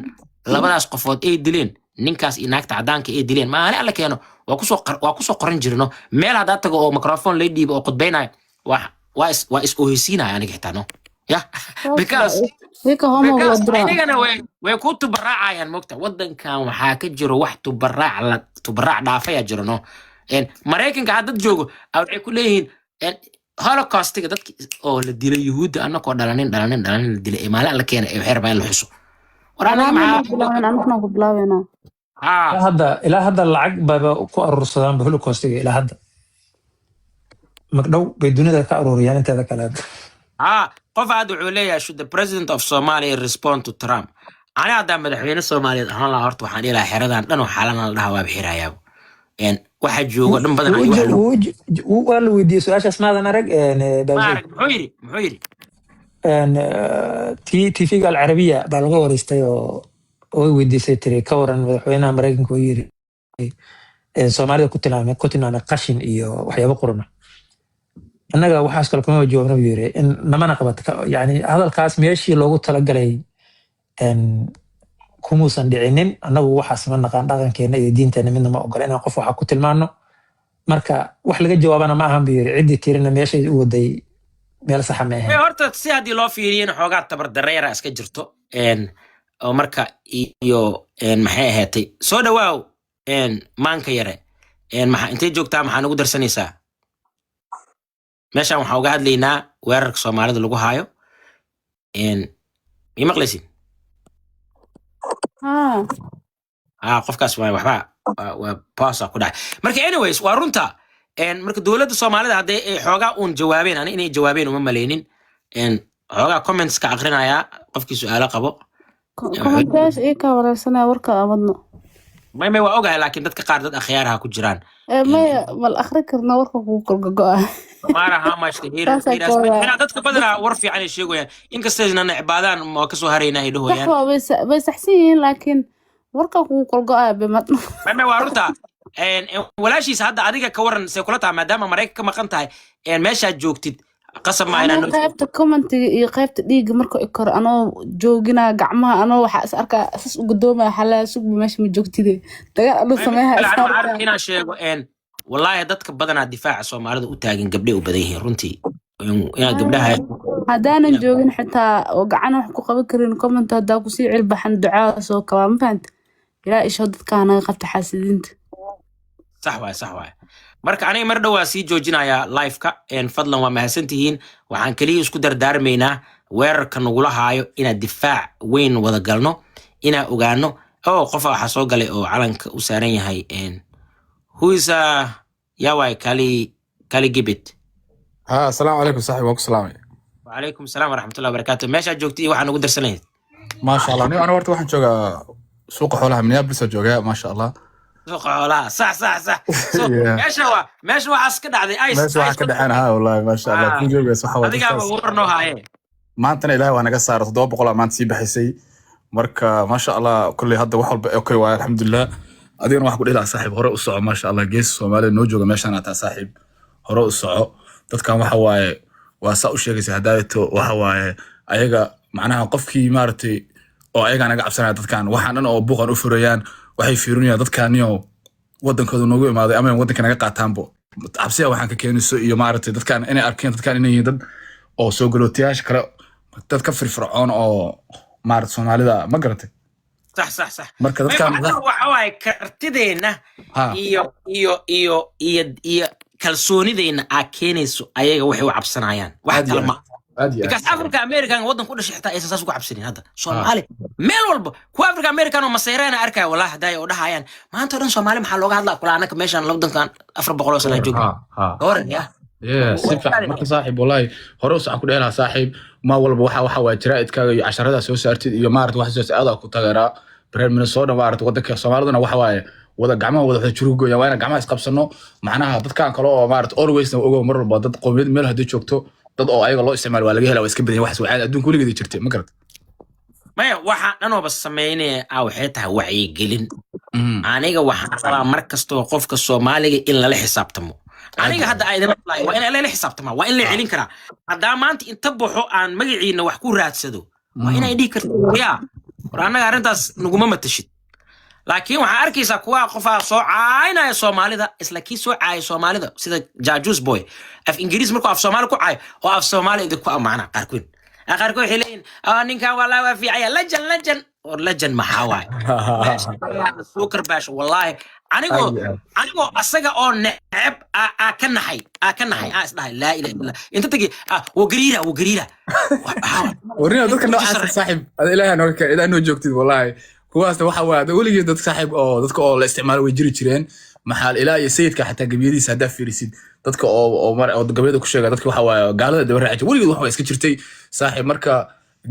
Speaker 1: labadaas qofood ay dileen, ninkaas iyo naagta cadaanka ay dileen, maalin alla keeno waa kusoo qoran jirno. Meel haddaa tago oo microphone lay dhiibo oo khudbaynayo, waa is oheysiinaya aniga xitaa, no, yeah, because
Speaker 4: Wika homo
Speaker 1: because
Speaker 4: loo diraa.
Speaker 1: Anigana way ku tubaraacayaan. Mogta, wadankan waxaa ka jiro wax tubaraac la tubaraac dhaafayaa jiro, no. Maraykanka hadda dad joogo waxay ku leeyihiin Holocaustiga, dadki oo la dilay, Yuhuudda, anakoo dhalanin dhalanin dhalanin la dilay, ee maalin alla keena ee waxay rabaan in la xuso. War anaga
Speaker 4: Anaa
Speaker 1: maxaa
Speaker 4: bilaabeen, anaguna ku bilaabeynaa.
Speaker 1: Haa.
Speaker 2: Ilaa hadda lacag bayba ku aruursadaan Holocaustiga. Ilaa hadda magdhow bay dunida ka aruuriyaan inteeda kale.
Speaker 1: Haa, qof hadda wuxuu leeyahay, "Should the president of Somalia respond to Trump?" Ani haddaa madaxweyne Soomaaliyeed ahaan lahaa, horta waxaan dhihi lahaa xeradan dhan oo xaalana la dhaha waaba xirayaaba. Waxa joogo dhan badan ay wax
Speaker 2: Waa la weydiiyey su-aashaas, maadan arag,
Speaker 1: ma
Speaker 2: Baabzayd?
Speaker 1: arag. Muxuu yidhi? Muxuu yidhi?
Speaker 2: TV-ga Alcarabiya baa laga wareystay oo way weydiisay, tiri, "Ka waran madaxweynaha Maraykanka oo yiri Soomaalida ku tilmaamay qashin iyo waxyaabo quruna?" "Annaga waxaas kale kuma jawaabna," buu yiri, "in namana qabato." Yani hadalkaas meeshii loogu talagalay kumuusan dhicinin. "Annagu waxaas ma naqaan, dhaqankeena iyo diinteena midna ma ogola inaan qof waxa ku tilmaano. Marka wax laga jawaabana ma ahan," buu yiri. Ciddii tirina meeshay u waday meel saxa ma ahayn.
Speaker 1: Horta si haddii loo fiiriyana xoogaa tabar dareera iska jirto. Oo marka iyo maxay ahaatay? Soo dhawaaw, maanka yare. Maxaa, intee joogtaa? Maxaa nagu darsanaysaa? Meeshan waxaan uga hadlaynaa weerarka Soomaalida lagu haayo. Mii maqlaysin?
Speaker 4: Haa.
Speaker 1: Ah, qofkaas waa waxba waa pausa ku dhacay. Marka anyways, waa runta. Marka dowladda Soomaalida hadday ay xoogaa uun jawaabeen, ani inay jawaabeen uma malaynin. Xoogaa comments ka aqrinayaa, qofkii su-aalo qabo.
Speaker 4: Commentayaasha ii kaa wareersanaya warka abadno.
Speaker 1: May, waa ogahay, laakiin dadka qaar dad akhyaaraha ku jiraan.
Speaker 4: Ee, maya, mal akhri karna, warka kugu kolgogo'a.
Speaker 1: Maara, how much the haters
Speaker 4: Saasaa
Speaker 1: hate us.
Speaker 4: ka wadaa.
Speaker 1: Xinaa dadka badanaa war fiican ay sheegayaan, inkastayna necbaadaan, waa kasoo haraynaa ay
Speaker 4: Sax.
Speaker 1: dhahoyaan.
Speaker 4: Waa way saxsan yihiin, laakiin warka kugu kolgo'aya bimad.
Speaker 1: May, waa runta. Walaashiisa, hadda adiga ka waran, see kula tahay maadaama Maraykan ka maqan tahay, meeshaad joogtid qasab maa inaa
Speaker 4: Anoo qaybta commentiga iyo qaybta dhiigga marka i koro, anoo joogina gacmaha, anoo waxaa is arkaa sas u gadoomaya, xalaa sugba meesha ma joogtide, dagaal aduu sameeha is
Speaker 1: Waxaan
Speaker 4: arkaa.
Speaker 1: arkaa inaan sheego, wallaahi dadka badanaa difaaca Soomaalida u taagan gabdhay u badan yihiin runtii. Inaad gabdhaha
Speaker 4: Haddaanan joogin xitaa oo gacan wax ku qaban karin, comment haddaa kusii cilbaxan, ducaa soo kabaa, ma fahanta? Ilaa isho dadkaa naga qabta xaasidiinta.
Speaker 1: Sax waay, sax waay. Marka aniga mar dhow waa sii joojinayaa liveka. Fadlan, waa mahadsantihiin. Waxaan keliya isku dardaarmaynaa weerarka nagula haayo inaan difaac weyn wada galno, inaan ogaano. Oh, qofa waxaa soo galay oo calanka u saaran yahay. Who is yaa waay? Kali kali gibit.
Speaker 5: ها، السلام عليكم صاحبي، وانكم سلامي.
Speaker 1: وعليكم السلام ورحمة الله وبركاته. Meeshaad joogta iyo waxaa nagu darsanayd?
Speaker 5: ما شاء الله، انا horta waxaan joogaa suuqa xoolaha Minneapolis oo joogaa, ما شاء الله.
Speaker 1: Suuqa xoolaha, sax. So
Speaker 5: Yeah.
Speaker 1: meesha waa meesha waxaas ka dhacday ICE.
Speaker 5: Meesha waxaa ka dhexeen, ha, wallahi ما شاء الله.
Speaker 1: Ah.
Speaker 5: Ku joogays waxa waa
Speaker 1: Adigaaba
Speaker 5: dadkaas.
Speaker 1: war noo haaye.
Speaker 5: Maantana Ilaahay waa naga saaray, 700 aa maanta sii baxaysay. Marka maasha Allah, kolley hadda wax walba okay waaye, alxamdulilah. Adigana waxaan ku dhihi lahaa, saaxiib, hore u soco. Maasha Allah, geesi Soomaaliya noo jooga meeshaan ataa. Saaxiib, hore u soco. Dadkan waxa waaye, waa saa u sheegaysa hadaato, waxa waaye ayaga macnaha qofkii maaragtay oo ayagaa naga cabsanaya. Dadkan waxaan dhan oo buuqan u furayaan, waxay fiirinayaan dadkaaniyo wadankooda noogu imaaday ama wadanka naga qaataanbo. Cabsiya waxaan ka keenayso iyo maaragtay dadkan inay arkeen dadkan inay yihiin dad oo soo galootayaasha kale, dad ka firfircoon oo maaragtay Soomaalida, ma garatay?
Speaker 1: Sax.
Speaker 5: Marka dadkan
Speaker 1: Waxa waaye kartideenna iyo kalsoonideenna aa keenayso ayaga waxay u cabsanayaan, wax
Speaker 5: Aad iyo
Speaker 1: kale ma
Speaker 5: aad iyo aad.
Speaker 1: Because Africa American waddan ku dhashay xitaa aysan saas uga cabsanin. Hadda Soomaali meel walba, kuwa Africa American oo maseyrana arkaya, wallahi, hadaya oo dhahayaan maanta oo dhan Soomaali maxaa looga hadlaa kula, anaka meeshaan wadankan 400 sana joogno.
Speaker 5: Ha ha
Speaker 1: Gawaran ya.
Speaker 5: Yeah, si fiican. Marka saaxiib, wallahi hore u socon ku dheelaha, saaxiib. Ma walba waxa waa jaraa'idkaaga iyo casharada soo saartid iyo maarata waxa soo aad ku taageeraa reer Minnesota, maarata wadanka Soomaaliduna waxa waaye wada gacmaha wada juru gooya. Waa inaan gacmaha isqabsano. Macnaha dadkan kale oo maarata always ogow, mar walba dad qowmiyad meel haddii joogto, dad oo ayaga loo isticmaalo waa laga helaa, waa iska badan yahay. Waxaas waa caadi, adduunka weligeed jirtay, ma garat?
Speaker 1: Maya, waxaan dhanooba sameynaya ah waxay tahay wacyigelin. Aniga waxaan rabaa mar kastoo qofka Soomaaliga in lala xisaabtamo. Aniga hadda aan idin hadlayo, waa in lala xisaabtamaa, waa in la celin karaa. Haddaa maanta inta baxo aan magaciina wax ku raadsado, waa inay dhihi karto, yaa war, annaga arrintaas naguma matashid. Laakiin waxaa arkaysaa kuwa qofaa soo caynaya Soomaalida, isla kii soo caaya Soomaalida, sida Jajus Boy, af Ingiriis markuu af Soomaali ku caayo oo af Soomaali idinku ammaana. Qaarkood waxay leeyihin, "Ah, ninkan walaa waa fiicaya, legend, legend." War legend maxaa waaye? Soo karbaash, wallaahi, anigoo
Speaker 5: Aad iyo aad.
Speaker 1: anigoo asaga oo neceb aa ka naxay, aa isdhahay, laa ilaha illa, inta tagi wuu gariira, wuu gariira.
Speaker 5: Warina dadka noocaasa, saaxiib, ada Ilaahay nooga keen ilaa noo joogtid. Wallahi kuwaasna waxa waaye weligeed dad, saaxiib, oo dadka oo la isticmaalo way jiri jireen. Maxaa ilaa iyo sayidka xataa gebiyadiisa haddaa fiirisid, dadka oo mar oo gabayada ku sheega dadka waxa waaye gaalada daba raaci, weligeed wax waa iska jirtay, saaxiib. Marka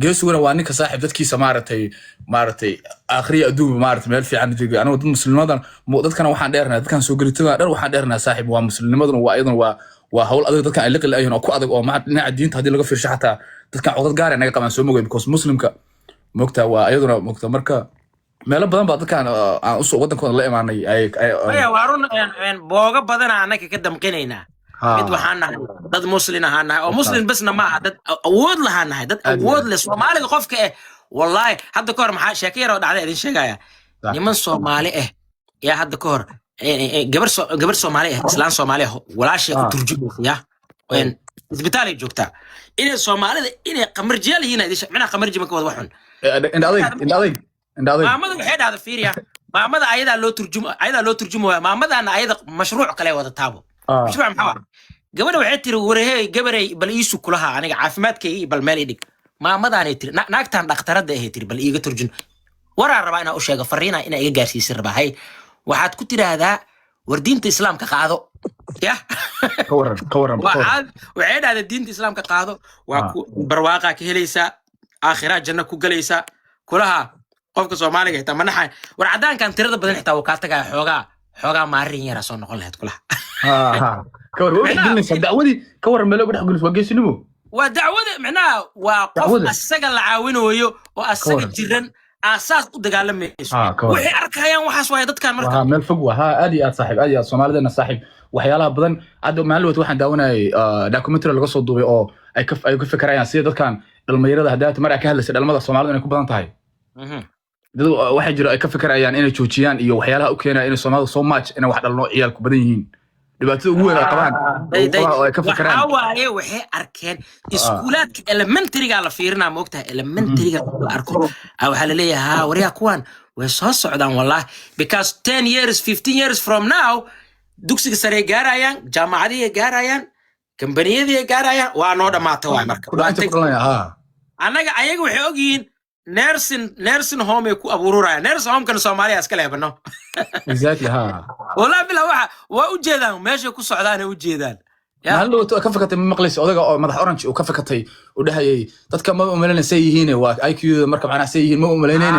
Speaker 5: geesuguna waa ninka, saaxiib, dadkiisa maaragtay aakhriya adduunba maaragtay meel fiican jooga. Anigu dad muslimadan dadkana waxaan dheernahay, dadkan soo gelitada dhan waxaan dheernahay, saaxiib, waa muslimnimaduna, waa iyaduna waa hawl adag dadkan ay liqi la'yihiin oo ku adag oo dhinaca diinta haddii laga fiirsho xataa dadkan codad gaar ay naga qabaan, soo mogay, because muslimka mogta waa iyaduna mogta. Marka meelo badan baa dadkan aan usoo wadankooda la imaanay
Speaker 1: Maya, waa run, boogo badana annaka ka damqinaynaa. Mid waxaan nahay dad muslin ahaan nahay oo muslin besna ma aha, dad awood lahaan nahay, dad
Speaker 5: Aad iyo
Speaker 1: awood
Speaker 5: aad.
Speaker 1: leh. Soomaaliga qofka eh, wallahi, hadda ka hor maxaa sheeko yar oo dhacday idin sheegaya. Niman Soomaali ah yaa hadda ka hor gabar Soomaali ah, islaan Soomaali ah, walaashay u turjumaysa ya. Isbitaalay joogtaa, inay Soomaalida inay qamarjiyaal yihiin idin micnaha qamarji ma ka wada wax xun.
Speaker 5: Indha adayg, indha adayg, indha adayg.
Speaker 1: Maamada waxay dhahda, fiiriya, maamada ayadaa loo turjumaya, maamadana ayada mashruuc kale wadataabo. Mashruuc maxaa waa? Gabadha waxay tiri, warehey gabarey, bal iisu kulaha aniga caafimaadkayga iyo bal meel idhig. Maamadaanay tiri, naagtan dhakhtaradda ahay tiri, bal iiga turjun, waraa rabaa inaa u sheego, fariina inaa iga gaarsiisin rabaa. Hay, waxaad ku tiraahdaa, war diinta Islaamka qaado ya.
Speaker 5: Ka waran, ka waran, ka waran?
Speaker 1: Waxay dhahdaa, diinta Islaamka qaado, waa ku barwaaqaa ka helaysaa, aakhiraa janno ku galaysaa kulaha. Qofka Soomaaliga xitaa manaxa, war caddaankan tirada badan xitaa wuu kaa tagaya, xoogaa maarin yaraa soo noqon lahayd kulaha.
Speaker 5: Ha ha, ka waran, waa
Speaker 1: Micnaha
Speaker 5: gelinaysaa dacwadii. Ka waran, meel uga dhex gelinaysa? Waa geesinimo.
Speaker 1: Waa dacwada, micnaha waa qof
Speaker 5: Dacwada.
Speaker 1: asaga la caawinayo oo asaga
Speaker 5: Waran.
Speaker 1: jiran aasaas u dagaalamayso.
Speaker 5: Ha, ka waran.
Speaker 1: Waxay arkayaan waxaas waaye dadkan marka.
Speaker 5: Waa meel fog waa. Ha, aad iyo aad, saaxiib, aad iyo aad. Soomaalidana, saaxiib, waxyaalaha badan hadda maalin wata waxaan daawanayay documentary laga soo duubay oo ay ka fekerayaan sida dadkan dhallinyarada haddaa mar ay ka hadlaysay dhalmada Soomaalida inay ku badan tahay. Dad waxaa jira ay ka fekerayaan inay joojiyaan iyo waxyaalaha u keenaya inay Soomaalida so much inay wax dhalno, ciyaalku badan yihiin, dhibaatada ugu weyn ay qabaan oo ay ka fekeraan.
Speaker 1: Waxaa waaye waxay arkeen iskuulaadka elementaryga la fiirinaa, moogtahay, elementaryga la arko. Waxaa laleeyahay, ha waryaa, kuwan way soo socdaan wallah, because 10 years, 15 years from now dugsiga sare gaarayaan, jaamacadihii gaarayaan, kambaniyadii gaarayaan, waa noo dhammaata waay marka.
Speaker 5: Ku dhaca inta ku dhalanaya, ha.
Speaker 1: Annaga ayaga waxay ogyihiin nursing home ay ku abuururayaan, nursing homekana Soomaaliya iska leebano.
Speaker 5: Exactly, ha.
Speaker 1: Wallahi bila waxa waa u jeedaan meeshay ku socdaanay u jeedaan. Ya.
Speaker 5: Maalin dhawaato ka fakatay, ma maqlaysa odaga oo madax orange uu ka fakatay, uu dhahayay dadka ma umalaynay say yihiin, waa IQ marka macnaha say yihiin ma umalaynayne,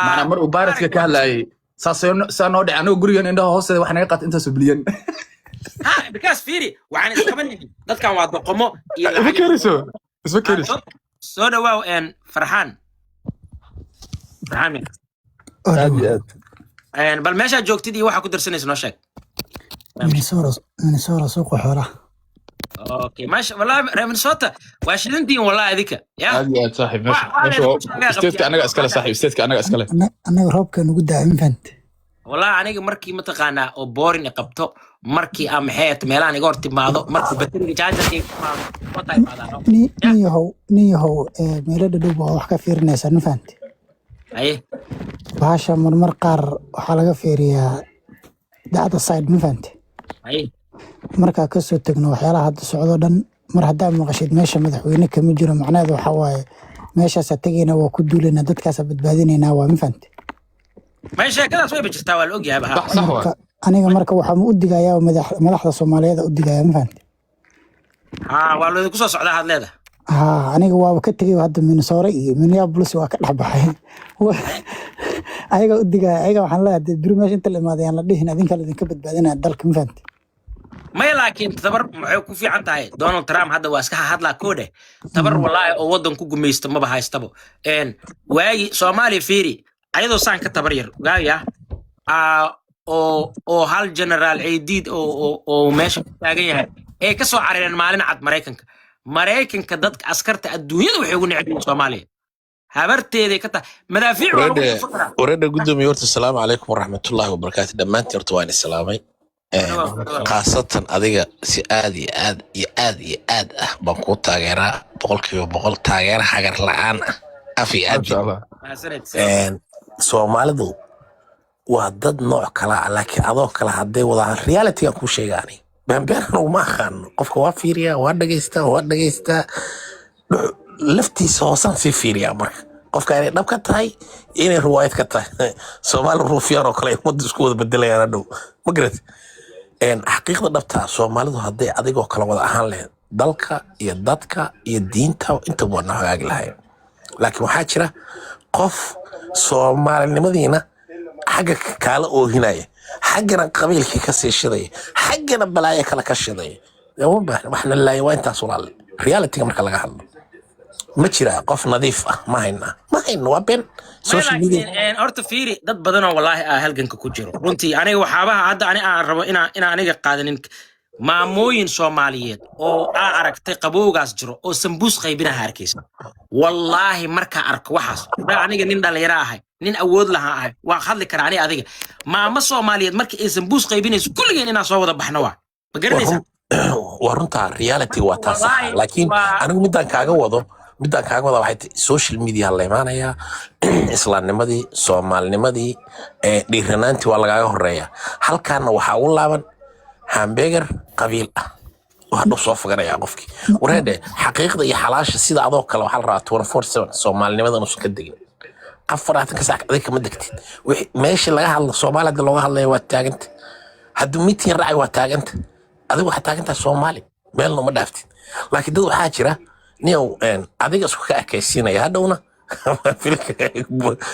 Speaker 5: macnaa mar uu baaratka ka hadlayay saasay saa noo dhacay anagoo gurigan indhaha hoosteeda waxa naga qaatay intaasoo bilyan.
Speaker 1: Ha, because fiiri, waxaan isqabanaynin dadkan waa doqomo iyo
Speaker 5: Isma
Speaker 1: lacag.
Speaker 5: keenayso, isma keenayso.
Speaker 1: Soo dhawaaw, Farxaan. Farxaan.
Speaker 6: Aad iyo aad.
Speaker 1: Bal meeshaa joogtid iyo waxaa ku darsanaysa noo sheeg.
Speaker 6: Minnesota, Minnesota, suuqa xoolaha.
Speaker 1: Okay, maasha, wallahi reer Minnesota waa shidantiin, wallahi adika ya.
Speaker 7: Aad iyo aad, saaxiib. Meesha
Speaker 1: waa
Speaker 7: meesha
Speaker 1: leedahay sheegaa.
Speaker 7: Stateka
Speaker 1: Qabtiya.
Speaker 7: anaga iskale, saaxiib, stateka anaga iskale.
Speaker 6: Annaga roobka nugu daa, ma fahante?
Speaker 1: Wallahi aniga markii mataqaanaa oo boring i qabto, markii aan maxay ahayd meelahan iga hor timaado, markii bateriga chargerka iga timaado, wataa imaadaan.
Speaker 6: Nin
Speaker 1: Ya.
Speaker 6: nin yahow, meelo dhadhow baa wax ka fiirinaysaa, ma fahante?
Speaker 1: Haye.
Speaker 6: Bahasha marmar qaar waxaa laga fiiriyaa the other side, ma fahante?
Speaker 1: Haye.
Speaker 6: Markaa kasoo tegno waxyaalaha hadda socdo dhan, mar haddaa maqashid meesha madaxweyne kama jiro, macnaheedu waxaa waaye meeshaasaa tegaynaa, waa ku duulaynaa, dadkaasaa badbaadinaynaa, waa ma fahante?
Speaker 1: May, sheekadaas wayba jirtaa, waa la ogyahay ba.
Speaker 7: Sax, sax waa.
Speaker 6: Marka aniga marka waxaan u digayaa madaxda Soomaaliyeed u digayaa, ma fahante?
Speaker 1: Ha, waa laydinku soo socdaa had leedahay.
Speaker 6: Haa, aniga waaba ka tegay hadda Minnesota iyo Minneapolis, waa ka dhex baxay. Ayaga u digaya, ayaga waxaan leeyahay dee beri meesha inta la imaaday aan la dhihin adinka laidinka badbaadinaya dalka, ma fahante?
Speaker 1: Maya, laakiin tabar maxay ku fiican tahay? Donald Trump hadda waa iska hadlaa koodhe, tabar wallaahi oo waddan ku gumaysto maba haystabo. Waagi Soomaaliya fiiri, ayadoo saan ka tabar yar waaya oo hal generaal Ciidiid oo meesha ku taagan yahay ay ka soo carareen maalin cad Maraykanka. Maraykanka dadka askarta adduunyada waxay ugu neceb yihiin Soomaaliya, habarteeday ka tahay, madaafiic waa lagu
Speaker 8: Wareedhe.
Speaker 1: dhufan karaa.
Speaker 8: Wareedhe gudoomiye, horta asalaamu calaykum waraxmatullaahi wabarakaatu dhammaantiin. Horta waan islaamay. Khaasatan adiga si aad iyo aad iyo aad iyo aad ah baan kuu taageeraa, 100% taageera hagar la-aan ah, af iyo aad.
Speaker 7: Masha Allah.
Speaker 1: Mahadsanid.
Speaker 8: Soomaalidu waa dad nooc kala ah, laakiin adoo kale hadday wadaan realitygan kuu sheegaani, beenbeenan uma aqaano. Qofka waa fiiriyaa, waa dhegeystaa, waa dhegeystaa, laftiisa hoosaan sii fiiriyaa. Marka qofka inay dhab ka tahay iyo inay riwaayad ka tahay, Soomaali ruufyaan oo kale ay ummadda isku wada bedelayaan hadhow, ma garat? Xaqiiqda dhabta ah, Soomaalidu hadday adigoo kale wada ahaan lahayd, dalka iyo dadka iyo diinta intaba waa noo hagaagi lahayn. Laakiin waxaa jira qof Soomaalinimadiina xagga kaala oohinaya, xaggana qabiilkii ka sii shidaya, xaggana balaayo kale ka shidaya. Dee uma baahna waxna laaya, waa intaas walaalle. Realityga marka laga hadlo, ma jiraa qof nadiif ah? Ma hayna, ma hayno, waa been.
Speaker 1: Maya,
Speaker 8: Social media.
Speaker 1: Laakiin horta fiiri, dad badanoo wallaahi ah halganka ku jiro. Runtii aniga waxaabaha hadda ani aan rabo inaa aniga qaadanin, maamooyin Soomaaliyeed oo aa aragtay qabowgaas jiro oo sambuus qaybinaha arkaysa. Wallaahi markaa arko waxaas baa aniga nin dhalinyaro ahay, nin awood lahaa ahay, waan hadli karaa ani adiga. Maamo Soomaaliyeed marka ay sambuus qaybinayso, kulligeen inaan soo wada baxno, waa ma garanaysaa?
Speaker 8: Waa runtaa, reality waa taa saxa.
Speaker 1: Wallaahi.
Speaker 8: Laakiin
Speaker 1: waa
Speaker 8: anigu midaan kaaga wada waxay tahay social media la imaanayaa, islaamnimadii, Soomaalinimadii, dhiiranaantii waa lagaaga horeeya. Halkaana waxaa ugu laaban hamburger qabiil ah oo hadhow soo foganaya qofkii. Wareedhe, xaqiiqda iyo xalaasha sida adoo kale waxaa la rabaa 24/7 Soomaalinimada inuusan ka degin 24 saac. Adiga kama degtid. Meesha laga hadlo Soomaali hadda looga hadlaya waa taaganta, hadduu mitin raacay waa taaganta, adigu waxaa taagantahay Soomaali, meelna uma dhaaftid. Laakiin dad waxaa jira niyow adiga isku ka ekaysiinaya, hadhowna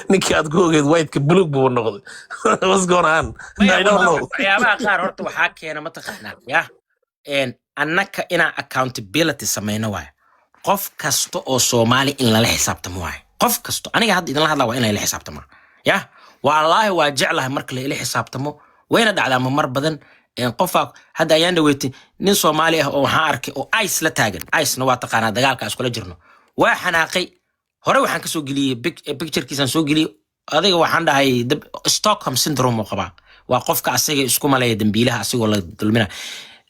Speaker 8: ninkii aad ku ogeed whiteka bulug buu noqday. What's going on?
Speaker 1: Maya.
Speaker 8: I don't know.
Speaker 1: Waxyaabaha qaar horta waxaa keena mataqaanaa ya annaka inaan accountability samayno waayo. Qof kasta oo Soomaali in lala xisaabtamo waayo. Qof kasto aniga hadda idinla hadlaa waa in lala xisaabtamo ya. Wallaahi waa jeclahay marka la ila xisaabtamo, wayna dhacdaa ma mar badan. Qofaa hadda ayaan dhaweetay nin Soomaali ah oo waxaan arkay oo ICE la taagan. ICE-na waa taqaanaa, dagaalka iskula jirno. Waa xanaaqay, hore waxaan kasoo geliyey picturekiisaan soo geliyey. Adiga waxaan dhahay Stockholm syndrome uu qabaa, waa qofka asaga isku malaya dambiilaha asigoo la dulmina.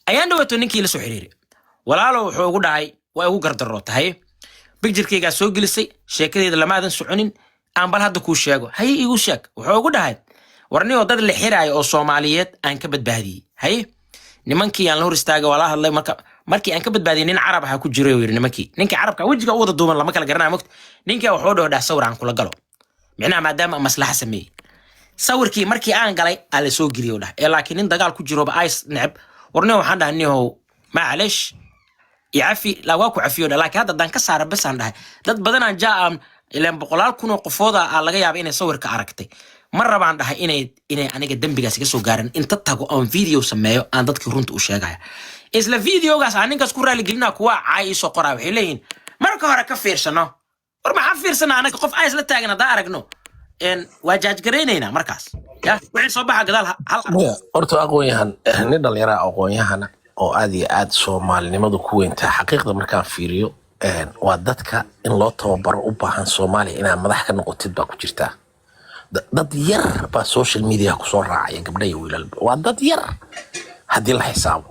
Speaker 1: Ayaan dhaweeto ninkii la soo xiriiray, walaalo, wuxuu ugu dhahay waa igu gardaroo tahay, picturekeygaa soo gelisay, sheekadeeda lamaadan soconin, aan bal hadda kuu sheego. Haye, igu sheeg. Wuxuu ugu dhahay warniyoo dad la xiraayo oo Soomaaliyeed aan ka badbaadiyey. Haye, nimankii aan la hor istaagay, waa la hadlay. Marka markii aan ka badbaadiyey, nin Carab ahaa ku jiray, uu yidhi. Nimankii ninkii Carabka wejiga u wada duuban, lama kala garanayo mogta. Ninkii wuxuu dhaho dhah sawir aan kula galo, micnaha maadaama aan maslaxa sameeyey. Sawirkii markii aan galay aa la soo geliyey dhah ee, laakiin nin dagaal ku jiroba ICE neceb. Warniyo, waxaan dhahay nihow macalesh, icafi, la waa ku cafiyo dhah, laakiin hadda haddaan ka saara besaan dhahay dad badanaan jaa aan ilaan boqolaal kun oo qofooda aa laga yaaba inay sawirka aragtay. Ma rabaan dhahay inay aniga dembigaas iga soo gaaran. Inta tago oon video sameeyo aan dadkii runta u sheegaya, isla videogaas aan ninkaas ku raaligelinaa. Kuwa caay iisoo qoraa waxay leeyihiin marka hore ka fiirsano. War maxaan fiirsana anaga? Qof ICE la taagan haddaan aragno. Waa jaajgaraynaynaa markaas ya wixii soo baxa gadaal hal arko.
Speaker 8: Maya, horta aqoon-yahan, nin dhallinyaraa aqoon-yahana oo aad iyo aad soomaalinimadu ku weyntaa, xaqiiqda markaan fiiriyo, waa dadka in loo tababaro u baahan. Soomaaliya inaad madax ka noqotid baa ku jirtaa. Dad yar baa social media kusoo raacaya, gabdha iyo wiilalba, waa dad yar haddii la xisaabo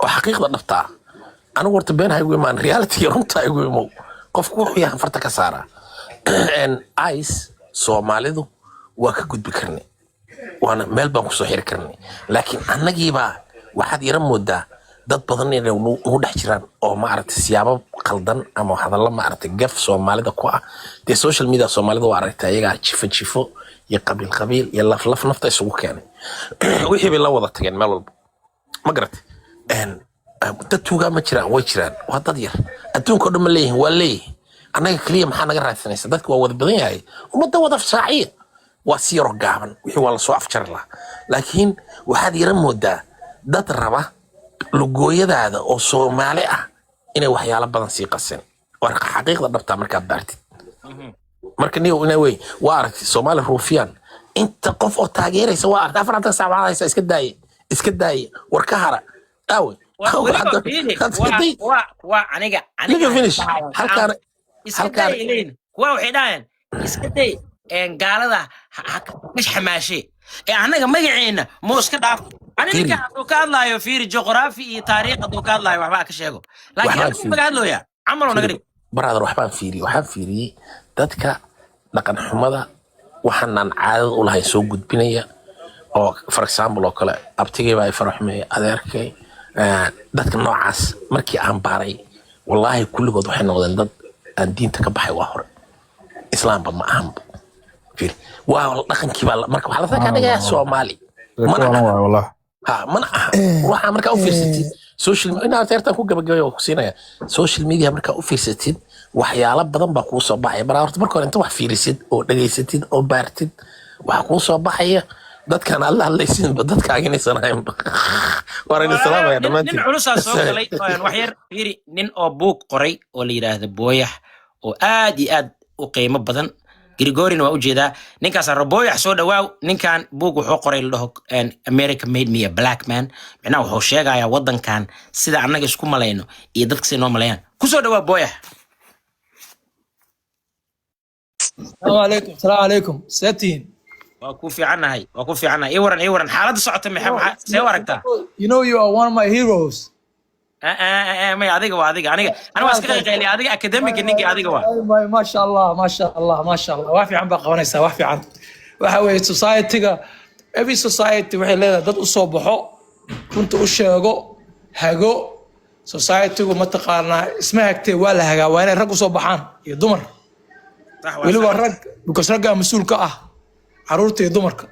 Speaker 8: oo xaqiiqda dhabta ah. Anigu horta been ha igu imaan, reality runta igu imow. Qofku wuxuu yahan farta ka saaraa. Ice Soomaalidu waa ka gudbi karnay, waana meel baan kusoo xiri karnay, laakiin annagiibaa waxaad yara moodaa dad badan inay ugu dhex jiraan oo maaragtay siyaabo qaldan ama hadallo maaragtay gaf Soomaalida ku ah. Dee social media Soomaalida waa aragtay, ayagaa jifo jifo iyo qabiil qabiil iyo laf laf nafta isugu keenay. Wixii bay la wada tageen meel walba, ma garatay? Dad tuugaa ma jiraan? Way jiraan, waa dad yar. Adduunka o dhan ma leeyihin? Waa leeyihin. Annaga keliya maxaa naga raadsanaysa? Dadka waa wada badan yahay, ummadda wada shaaciya, waa si yaroo gaaban, wixii waa lasoo afjari lahaa. Laakiin waxaad yara moodaa dad raba lugooyadaada oo Soomaali ah inay waxyaalo badan sii qaseen. Waa xaqiiqda dhabtaa markaad baartid. Marka niyow ina wey, waa aragtay Soomaali ruufiyaan inta qof oo taageeraysa, waa aragtay 4 saac waxaad haysaa, iska daaye, iska daaye, war ka hara aawe.
Speaker 1: Weliba fiiri, waa aniga
Speaker 8: Let me finish. Halkaan
Speaker 1: iska
Speaker 8: halkaan
Speaker 1: day leyn kuwa waxay dhahayaan iska day, gaalada ha ka xamaashe ee annaga magaceenna muu iska dhaaf. Ani
Speaker 8: Fiiri.
Speaker 1: Ninka hadduu ka hadlaayo, fiiri, juqraafi iyo taariikh hadduu ka hadlaayo, waxbaa ka sheego, laakiin
Speaker 8: Waxbaan
Speaker 1: anigu
Speaker 8: fiiri.
Speaker 1: maga hadlooya camaloo naga dhig.
Speaker 8: Brother, waxbaan fiiriyey, waxaan fiiriyey dadka dhaqan xumada waxaanaan caadada u lahayn soo gudbinaya, oo for example oo kale abtigay baa i faraxmeeyay, adeerkay, dadka noocaas markii aan baaray, wallaahi kulligood waxay noqdeen dad aan diinta ka baxay waa hore, islaamba ma ahanba. Fiiri, waa dhaqankii baa marka waxaa la kaa dhigayaa Soomaali mana
Speaker 7: kuwalan
Speaker 8: aha.
Speaker 7: Waay wallah.
Speaker 8: Ha, mana aha. Ruuxa markaa u fiirsatid social inaad teertan ku gabagabay oo ku siinaya social media, markaa u fiirsatid waxyaalo badan baa kuu soo baxaya. Bara horta marka hore inta wax fiirisid oo dhegaysatid oo baartid, waxaa kuu soo baxaya dadkaan aad la hadlaysidba dadkaaga inaysan ahaynba. Waan idin salaamaya
Speaker 1: Nin
Speaker 8: dhammaantiin.
Speaker 1: Culusaa soo galay. Wax yar fiiri, nin oo buug qoray oo la yidhaahdo Booyax oo aad iyo aad u qiimo badan, Grigorina waa ujeedaa ninkaas aro. Booyax, soo dhawaaw. Ninkan buug wuxuu qoray la dhaho "America Made Me a Black Man". Micnaha wuxuu sheegayaa wadankan sida annaga isku malayno iyo dadka sida noo malayaan. Kusoo dhawaa, Booyax.
Speaker 9: السلام عليكم، السلام عليكم ساتين.
Speaker 1: Waa ku fiicannahay, waa ku fiicannahay. Ii waran, ii waran, xaaladda socota maxay, see u aragtaa?
Speaker 9: You know you are one of my heroes.
Speaker 1: May, adiga waa adiga, aniga waa iska qayqayliya, adiga academic ninkii adiga waa.
Speaker 9: ما شاء الله، ما شاء الله، ما شاء الله. Wax fiican baa qabanaysaa, wax fiican. Waxa weeye society-ga, every society waxay leedahay dad u soo baxo, runta u sheego, hago society-gu. Mataqaanaa, isma hagtee, waa la hagaa. Waa inay rag usoo baxaan iyo dumar.
Speaker 1: Sax waa.
Speaker 9: Weliba
Speaker 1: sax.
Speaker 9: rag, because raggaa mas-uul ka ah caruurta iyo dumarka.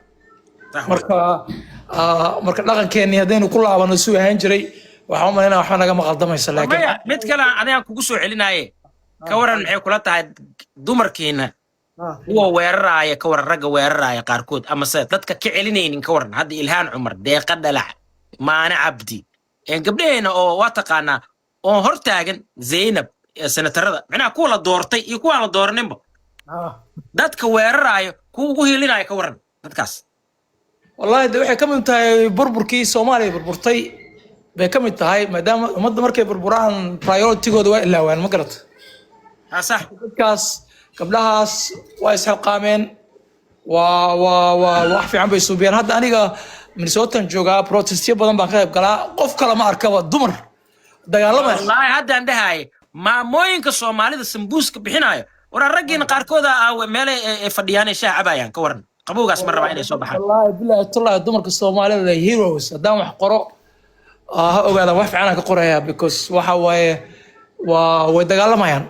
Speaker 1: Sax waa.
Speaker 9: Marka marka dhaqankeennii haddaynu ku laabano suu ahaan jiray, waxaan u malaynaya waxba nagama qaldamayso, laakiin
Speaker 1: Maya, mid kale adigaan kugu soo celinaaye, ka waran, maxay kula tahay dumarkiina kuwa weeraraaya? Ka waran ragga weeraraaya qaarkood amase dadka ka celinaynin? Ka waran hadda Ilhaan Cumar, Deeqa Dhalac, Maane Cabdi, gabdhaheena oo waa taqaanaa oo hor taagan Zaynab, senatarada, micnaha kuwa la doortay iyo kuwaan la dooraninba, dadka weeraraayo, kuwa ugu hiilinaayo, ka waran dadkaas?
Speaker 9: Wallahi de waxay ka mid tahay burburkii Soomaaliya burburtay bay ka mid tahay, maadaama ummadda markay burburaan priority-gooda waa ilaawaan, ma garata?
Speaker 1: Ha, sax.
Speaker 9: Dadkaas, gabdhahaas waa isxilqaameen, waa wax fiican bay suubiyeen. Hadda aniga Minnesotan joogaa, protestyo badan baan ka qayb galaa, qof kale ma arkaba, dumar dagaalamaya.
Speaker 1: Wallaahi haddaan dhahaye maamooyinka Soomaalida sambuuska bixinaayo, waraa raggiina qaarkooda ah meelay ay fadhiyaan ay shaah cabayaan. Ka waran qabowgaas? Ma rabaa inay soo baxaan.
Speaker 9: Wallaahi billahi tallahi, dumarka Soomaalida the heroes. Haddaan wax qoro, ha ogaadaan wax fiican aan ka qorayaa, because waxa waaye waa way dagaalamayaan.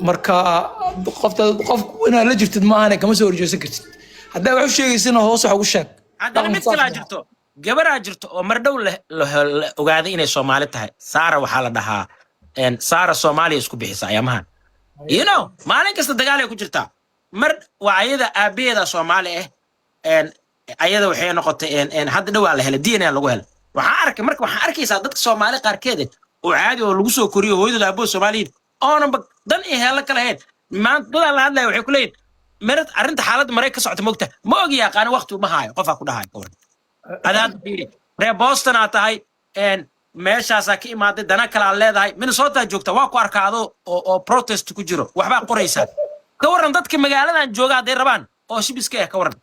Speaker 9: Marka qofta qof inaad la jirtid maahane kama soo horjeesan kartid. Haddaa wax u sheegaysina hoos wax ugu sheeg.
Speaker 1: Haddana mid kalaa jirto, gabaraa jirto oo mar dhow la ogaaday inay Soomaali tahay. Saara waxaa la dhahaa, Saara Soomaaliya isku bixisa ayaamahan, maalin kasta dagaalay ku jirtaa. Mar waa ayada aabaheeda Soomaali ah, ayada waxay noqotay, hadda dhowaa la helay, DNA lagu helay. Waxaan arkay marka, waxaan arkaysaa dadka Soomaali qaarkeed oo caadi oo lagu soo koriyo, hooyadooda aabahood Soomaaliyiin, oonanba dan iyo heello ka lahayn. Maanta dadaa la hadlaya waxay ku leeyihin Arrinta xaaladda Maraykan ka socota mogta ma ogi yaqaani, waqti uma haayo. Qofaa ku dhahayo ka waran? Adaad fiiri, reer Boston aa tahay, meeshaasaa ka imaaday, dana kale aad leedahay, Minnesota joogta, waa ku arkaa adoo oo protest ku jiro, waxbaa qoraysaa. Ka waran dadka magaaladan jooga hadday rabaan oo shibiska ah, ka waran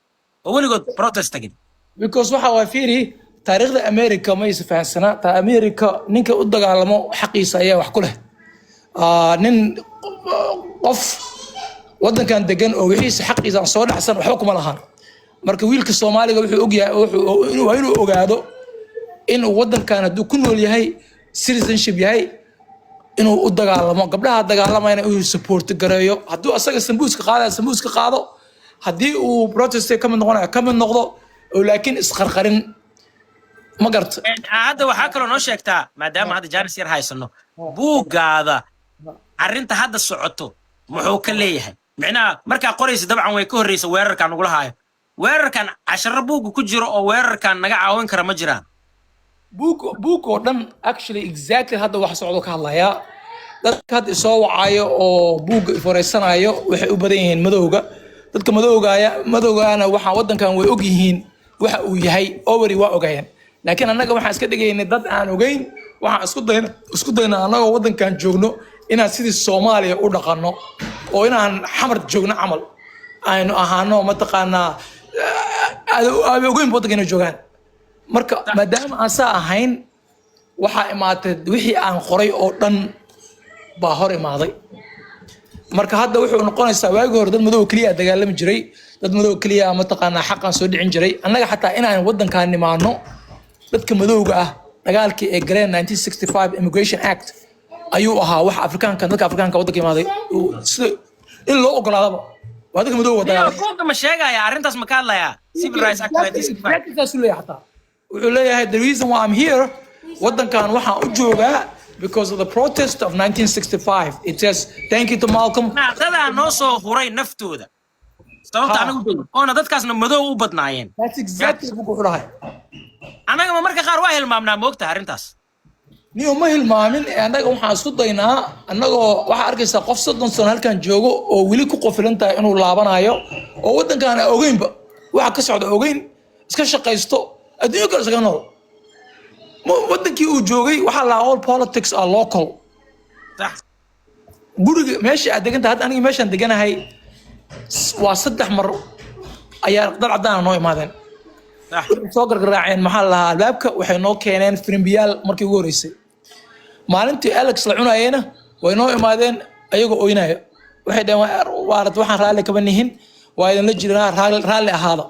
Speaker 1: oo weligood protest tagin?
Speaker 9: Because waxa waa, fiiri, taariikhda America ma isa fahansanaa. Ta America ninka u dagaalamo xaqiisa ayaa wax ku leh. Nin qof wadankan degan oo wixiisa xaqiisa aan soo dhacsan waxba kuma lahan. Marka wiilka Soomaaliga wuxuu ogyahay, waa inuu ogaado inuu wadankan hadduu ku nool yahay, citizenship yahay, inuu u dagaalamo. Gabdhaha dagaalamayna inuu support gareeyo. Hadduu asaga sambuuska qaadaya, sambuuska qaado. Haddii uu protest ka mid noqonayo, ka mid noqdo, oo laakiin isqarqarin ma garta.
Speaker 1: Hadda waxaa kaloo noo sheegtaa, maadaama hadda jaanis yar haysano, buuggaada arrinta hadda socoto muxuu ka leeyahay? Micnaha markaa qoraysa dabcan way ka horreysa weerarkan nagula haayo. Weerarkan casharo buugga ku jiro oo weerarkan naga caawin kara ma jiraan?
Speaker 9: Buug oo dhan actually exactly hadda wax socdo ka hadlayaa. Dadka hadda isoo wacayo oo buugga iforeysanayo waxay u badan yihiin madowga. Dadka madowgaaya, madowgaana waxaa wadankan way og yihiin waxa uu yahay already, waa ogayeen. Laakiin annaga waxaan iska dhigaynay dad aan ogeyn. Waxaan isku daynaa annagoo wadankan joogno inaan sidii Soomaaliya u dhaqanno oo inaan Xamar joogno camal aynu ahaano, mataqaanaa, aad ogeyn wadanka inay joogaan. Marka maadaama aan saa ahayn, waxaa imaatay wixii aan qoray oo dhan baa hor imaaday. Marka hadda wuxuu noqonaysaa, waagii hore dad madow keliya dagaalami jiray, dad madow keliya, mataqaanaa, xaqaan soo dhicin jiray. Annaga xataa inaan wadankaan nimaano, dadka madowga ah dagaalkii ee galeen 1965 Immigration Act ayuu ahaa wax Afrikaanka, dadka Afrikaanka waddanka imaaday sida in loo ogolaadaba waa dadka madowga dagaalay.
Speaker 1: Buugga ma sheegaya arrintaas? Ma ka hadlayaa Civil Rights Act 1965?
Speaker 9: Exactly, saasuu leeyahay. Xataa wuxuu leeyahay, "The reason why I'm here, waddankan waxaan u joogaa because of the protest of 1965." It says, "Thank you to Malcolm."
Speaker 1: Dadaa noo soo huray naftooda sababta anagu joogno, oona dadkaasna madow u badnaayeen.
Speaker 9: That's exactly buku wuxuu dhahay.
Speaker 1: Annaga ma marka qaar waa hilmaamnaa, moogtaha arrintaas?
Speaker 9: Niyo, ma hilmaamin ee annaga waxaan isku daynaa, annagoo waxaa arkaysaa qof 30 sano halkan joogo oo weli ku qofilan tahay inuu laabanayo, oo waddankaan aan ogeynba waxa ka socda ogeyn, iska shaqaysto, adduunyo kale isaga nool. Waddankii uu joogay waxaa lahaa, all politics are local. Guriga meesha aad degan tahay, hadda aniga meeshaan deganahay waa saddex mar ayaa dad caddaana noo imaadeen. Waxay soo gargaraaceen, maxaa la lahaa, albaabka. Waxay noo keeneen firimbiyaal markii ugu horreysay. Maalintii Alex la cunayena way noo imaadeen ayagoo oynaya. Waxay dhaheen, "Waarat, waxaan raalli kama nihin, waa idinla jirnaa, raalli ahaada."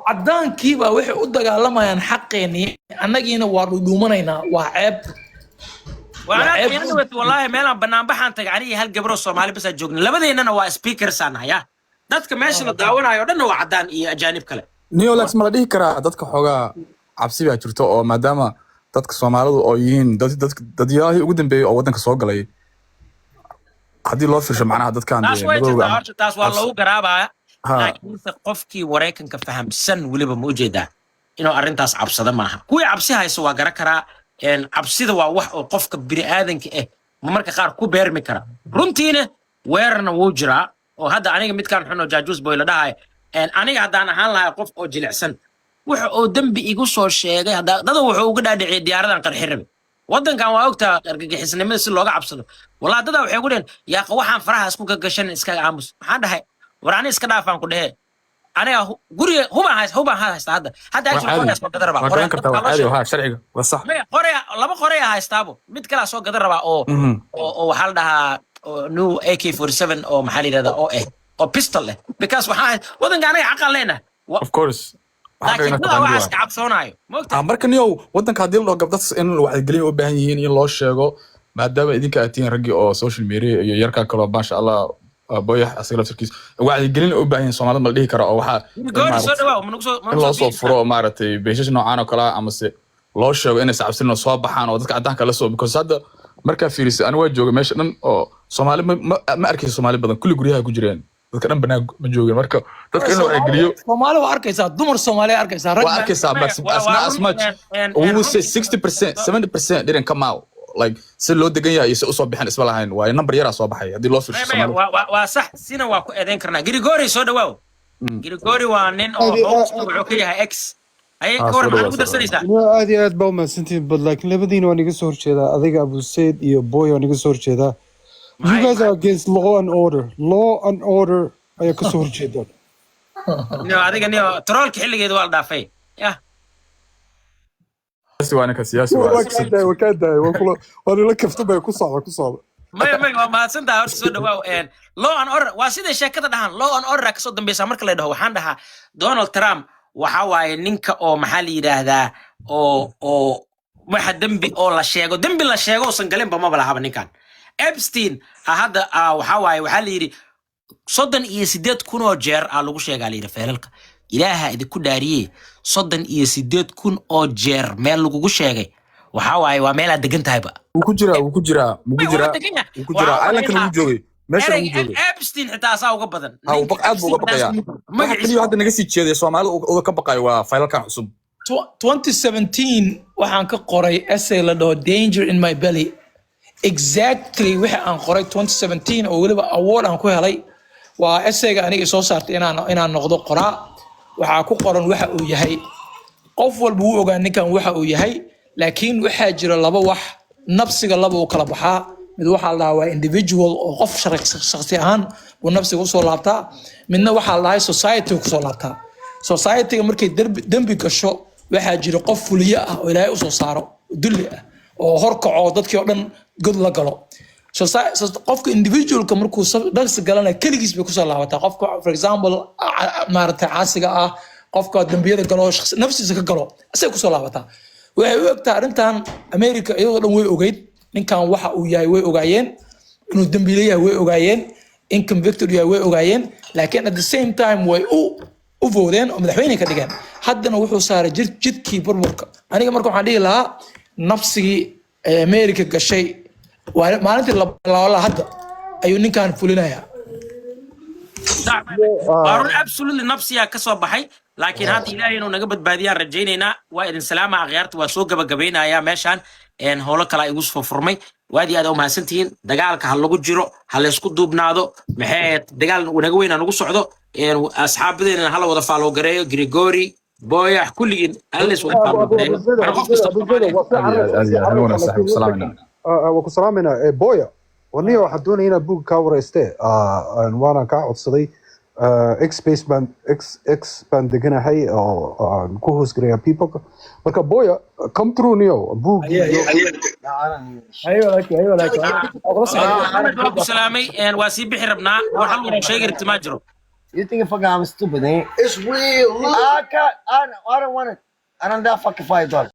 Speaker 9: Caddaankiibaa waxay u dagaalamayaan xaqeenii, annagiina waa dhudhuumanaynaa. Waa ceeb.
Speaker 1: Wallaahi meelaan banaanbaxaan tagay aniga hal gabaroo Soomaali basaa joogna, labadeennana waa speakers aan nahay. Dadka meesha la daawanayo o dhanna waa caddaan iyo ajaanib kale.
Speaker 5: Neolex, ma la dhihi karaa dadka xoogaa cabsi baa jirto, oo maadaama dadka Soomaalidu oo yihiin dad dadyaalihii ugu dambeeyey oo waddanka soo galay, haddii loo fiirsho macnaha dadkan
Speaker 1: taas
Speaker 5: dee
Speaker 1: way
Speaker 5: madowga
Speaker 1: jirtaa. Horta taas waa loogu garaabaya. Laakiinse qofkii Maraykanka fahamsan weliba, ma ujeedaa, inuu arrintaas cabsada maaha. Kuwii cabsi hayso waa garan karaa. Cabsida waa wax oo qofka bini'aadanka ah ma marka qaar ku beermi kara. Runtiina weerarna wuu jiraa, oo hadda aniga midkaan xun oo jaajuus boy la dhahayo, aniga haddaan ahaan lahay qof oo jilicsan, waxa uu dembi igu soo sheegay dada wuxuu uga dhaadhiciyay diyaaradan qarxi rabe. Waddankan waa ogtaa argagixisnimada si looga cabsado. Walaa dadaa waxay ku dheheen, "Yaaqa, waxaan faraha isku gagashan, iskaga aamus." Maxaan dhahay? War ani iska dhaafaan ku dhehe. Aniga guriga hubaan haysta, hubaan haysta hadda.
Speaker 5: Waa
Speaker 1: actually
Speaker 5: caadi.
Speaker 1: Qoryaa soo gadan rabaa.
Speaker 5: Waa garan kartaa, waa caadi, ha, sharciga waa sax.
Speaker 1: Maya, qorya, laba qorya haystaabo, mid kalaa soo gadan rabaa oo oo waxaa la dhahaa oo new AK 47 oo maxaa la yidhahdaa oo eh oo pistol eh, because waxaa waddanka aniga xaqaan leenahay.
Speaker 5: Of course. Waxaa
Speaker 1: Laakiin
Speaker 5: kale
Speaker 1: dadaa
Speaker 5: inaad
Speaker 1: waxaa
Speaker 5: taqaanid
Speaker 1: iska
Speaker 5: waa.
Speaker 1: cabsoonaayo, maogtahay?
Speaker 5: Marka niyow, waddanka haddii la dhaho gabdhas in wacyigelin u baahan yihiin, in loo sheego, maadaama idinka aad tihiin raggii oo social media iyo yarkaa kaloo, maasha Allah, boyax asaga laftarkiis wacyigelin u baahan yihiin Soomaalida, ma la dhihi karo oo waxaa in
Speaker 1: Gooni soo
Speaker 5: maaragtay
Speaker 1: dhawaaw, ma nagu soo ma
Speaker 5: in
Speaker 1: nagu
Speaker 5: loo
Speaker 1: soo
Speaker 5: soo
Speaker 1: biiri
Speaker 5: furo maaragtay beeshash noocaan oo kale ah, amase loo sheego inay sacabsanin oo soo baxaan oo dadka caddaanka la soo, because hadda markaa fiirisay, aniga waa jooga meesha dhan oo Soomaali ma arkaysa. Soomaali badan kulli guryaha ku jireen, dadka dhan banaan ma joogeen. Marka dadka in la wacyigeliyo.
Speaker 9: Soomaali waa arkaysaa, dumar Soomaali arkaysaa, rag
Speaker 5: waa arkaysaa, but
Speaker 1: waa
Speaker 5: not as
Speaker 1: run.
Speaker 5: much. We will say 60%, 70% didn't come out.
Speaker 7: Like si loo degan yahay iyo si usoo bixin isma lahayn waayo, number yaraa soo baxay haddii loo fiirsho
Speaker 1: Maya,
Speaker 7: Soomaalida.
Speaker 1: waa sax, sina waa ku eedeyn karnaa. Grigori, soo dhawaaw. Grigori waa nin oo
Speaker 10: Aad iyo
Speaker 1: host wuxuu ka yahay X aye.
Speaker 7: Ah,
Speaker 1: Ka waran,
Speaker 7: soo
Speaker 1: maxaad
Speaker 7: dhawaa,
Speaker 1: ku
Speaker 7: soo dhawaa.
Speaker 1: darsanaysaa?
Speaker 10: Niyo, aad iyo aad baa umahadsantihiin, but laakiin labadiina waan iga soo horjeedaa, adiga Abu Said iyo Boy waan iga soo horjeedaa. You guys are against law and order. Law and order ayaa kasoo horjeedaan.
Speaker 1: Niyo, adiga niyo, trollka xilligeeda waa la dhaafay yah.
Speaker 7: Siyaasi waa ninka, siyaasi
Speaker 10: waa
Speaker 7: waa.
Speaker 10: Kaa daaya, waa kaa daaya, waa kula waan ila kaftamaya. Ku socda, ku socda.
Speaker 1: Maya, waa mahadsantahay. Horta soo dhawaaw. Law and order waa siday sheekada dhahaan, law and order kasoo dambeysa. Marka la dhaho, waxaan dhahaa Donald Trump waxa waaye ninka oo, maxaa la yidhaahdaa, oo waxa dembi oo la sheego, dembi la sheego uusan galinba maba lahaba. Ninkan Epstein ha hadda waxa waaye, waxaa la yidhi 38,000 oo jeer aa lagu sheegaa, la yidhi feelalka. Ilaaha idinku dhaariye, 38,000 oo jeer meel lagugu sheegay, waxa waaye waa meelaad degan tahayba.
Speaker 7: Wuu ku jiraa, wuu ku jiraa, wuu ku
Speaker 1: Waa
Speaker 7: jiraa.
Speaker 1: degan yahay.
Speaker 7: Wuu ku jiraa.
Speaker 1: Waxaa
Speaker 7: Islandkan
Speaker 1: waaye
Speaker 7: wuu joogay, meeshan wuu
Speaker 1: ereyga
Speaker 7: joogay.
Speaker 1: Epstein xitaa asaa uga badan.
Speaker 7: Ha, wuu aad buu uga baqayaa. Waxa
Speaker 1: Magaciisa
Speaker 7: kaliya hadda naga sii jeedaya Soomaalida uga ka baqayo waa faylalkan cusub.
Speaker 9: 2017 waxaan ka qoray essay la dhaho "Danger in My Belly". Exactly wixii aan qoray 2017 oo weliba award aan ku helay, waa essayga aniga soo saartay inaan noqdo qoraa. Waxaa ku qoran waxa uu yahay. Qof walba wuu ogaa ninkan waxa uu yahay, laakiin waxaa jira laba wax. Nabsiga laba uu kala baxaa. Mid waxaa la dhahaa waa individual, oo qof shakhsi ahaan buu nabsiga usoo laabtaa. Midna waxaa la dhahay society kusoo laabtaa. Society-ga markay dembi gasho, waxaa jira qof fuliye ah oo Ilaahay usoo saaro, dulli ah oo horkaco, dadkii oo dhan god la galo. Qofka individualka markuu dhaqsi galana, keligiis bay kusoo laabataa. Qofka, for example, maaragtay, caasiga ah, qofka dembiyada galo, nafsiisa ka galo, asay kusoo laabataa. Waxay u egtaa arrintan America iyadoo dhan way ogeyd ninkan waxa uu yahay, way ogaayeen inuu dembiile yahay, way ogaayeen in convicted yahay, way ogaayeen, laakiin at the same time way u voodeen oo madaxweyne ka dhigeen. Haddana wuxuu saaray jidkii burburka. Aniga marka waxaan dhihi lahaa nafsigii ee America gashay waa maalintii la bilaabo hadda ayuu ninkan fulinayaa.
Speaker 1: Waa run, absolutely, nafsiyaa ka soo baxay, laakiin hadda Ilaahay inuu naga badbaadiyaan rajaynaynaa. Waa idin salaama, akhyaarta. Waa soo gabagabaynayaa meeshaan. Howlo kale igu soo furmay. Waad iyo aad umahadsantihiin. Dagaalka ha lagu jiro, ha laysku duubnaado. Maxay dagaal naga weyn aan ugu socdo. Asxaabadeena hala wada follow gareeyo, Grigori, Boyax, kulligiin hala lays wada follow gareeyo. Marka qof kasta
Speaker 7: Aad iyo aad, habeen wanaagsan saaxiib, salaamayna.
Speaker 10: Waa ku salaamayna. Boya, waniyo, waxaan doonaya inaad buug kaa wareyste, waana kaa codsaday. X space baan, X baan deganahay oo aan ku hoos garaya peopleka. Marka Boya, come through niyo, buug.
Speaker 9: Ayo, walaalkii.
Speaker 1: Maxamed, waa ku salaamay. Waa sii bixi rabnaa. War hal war sheegi rabti maa jiro?
Speaker 11: You think if I'm stupid, eh?
Speaker 12: It's real. Look.
Speaker 11: I can't. I don't want it. I don't that fucking $5.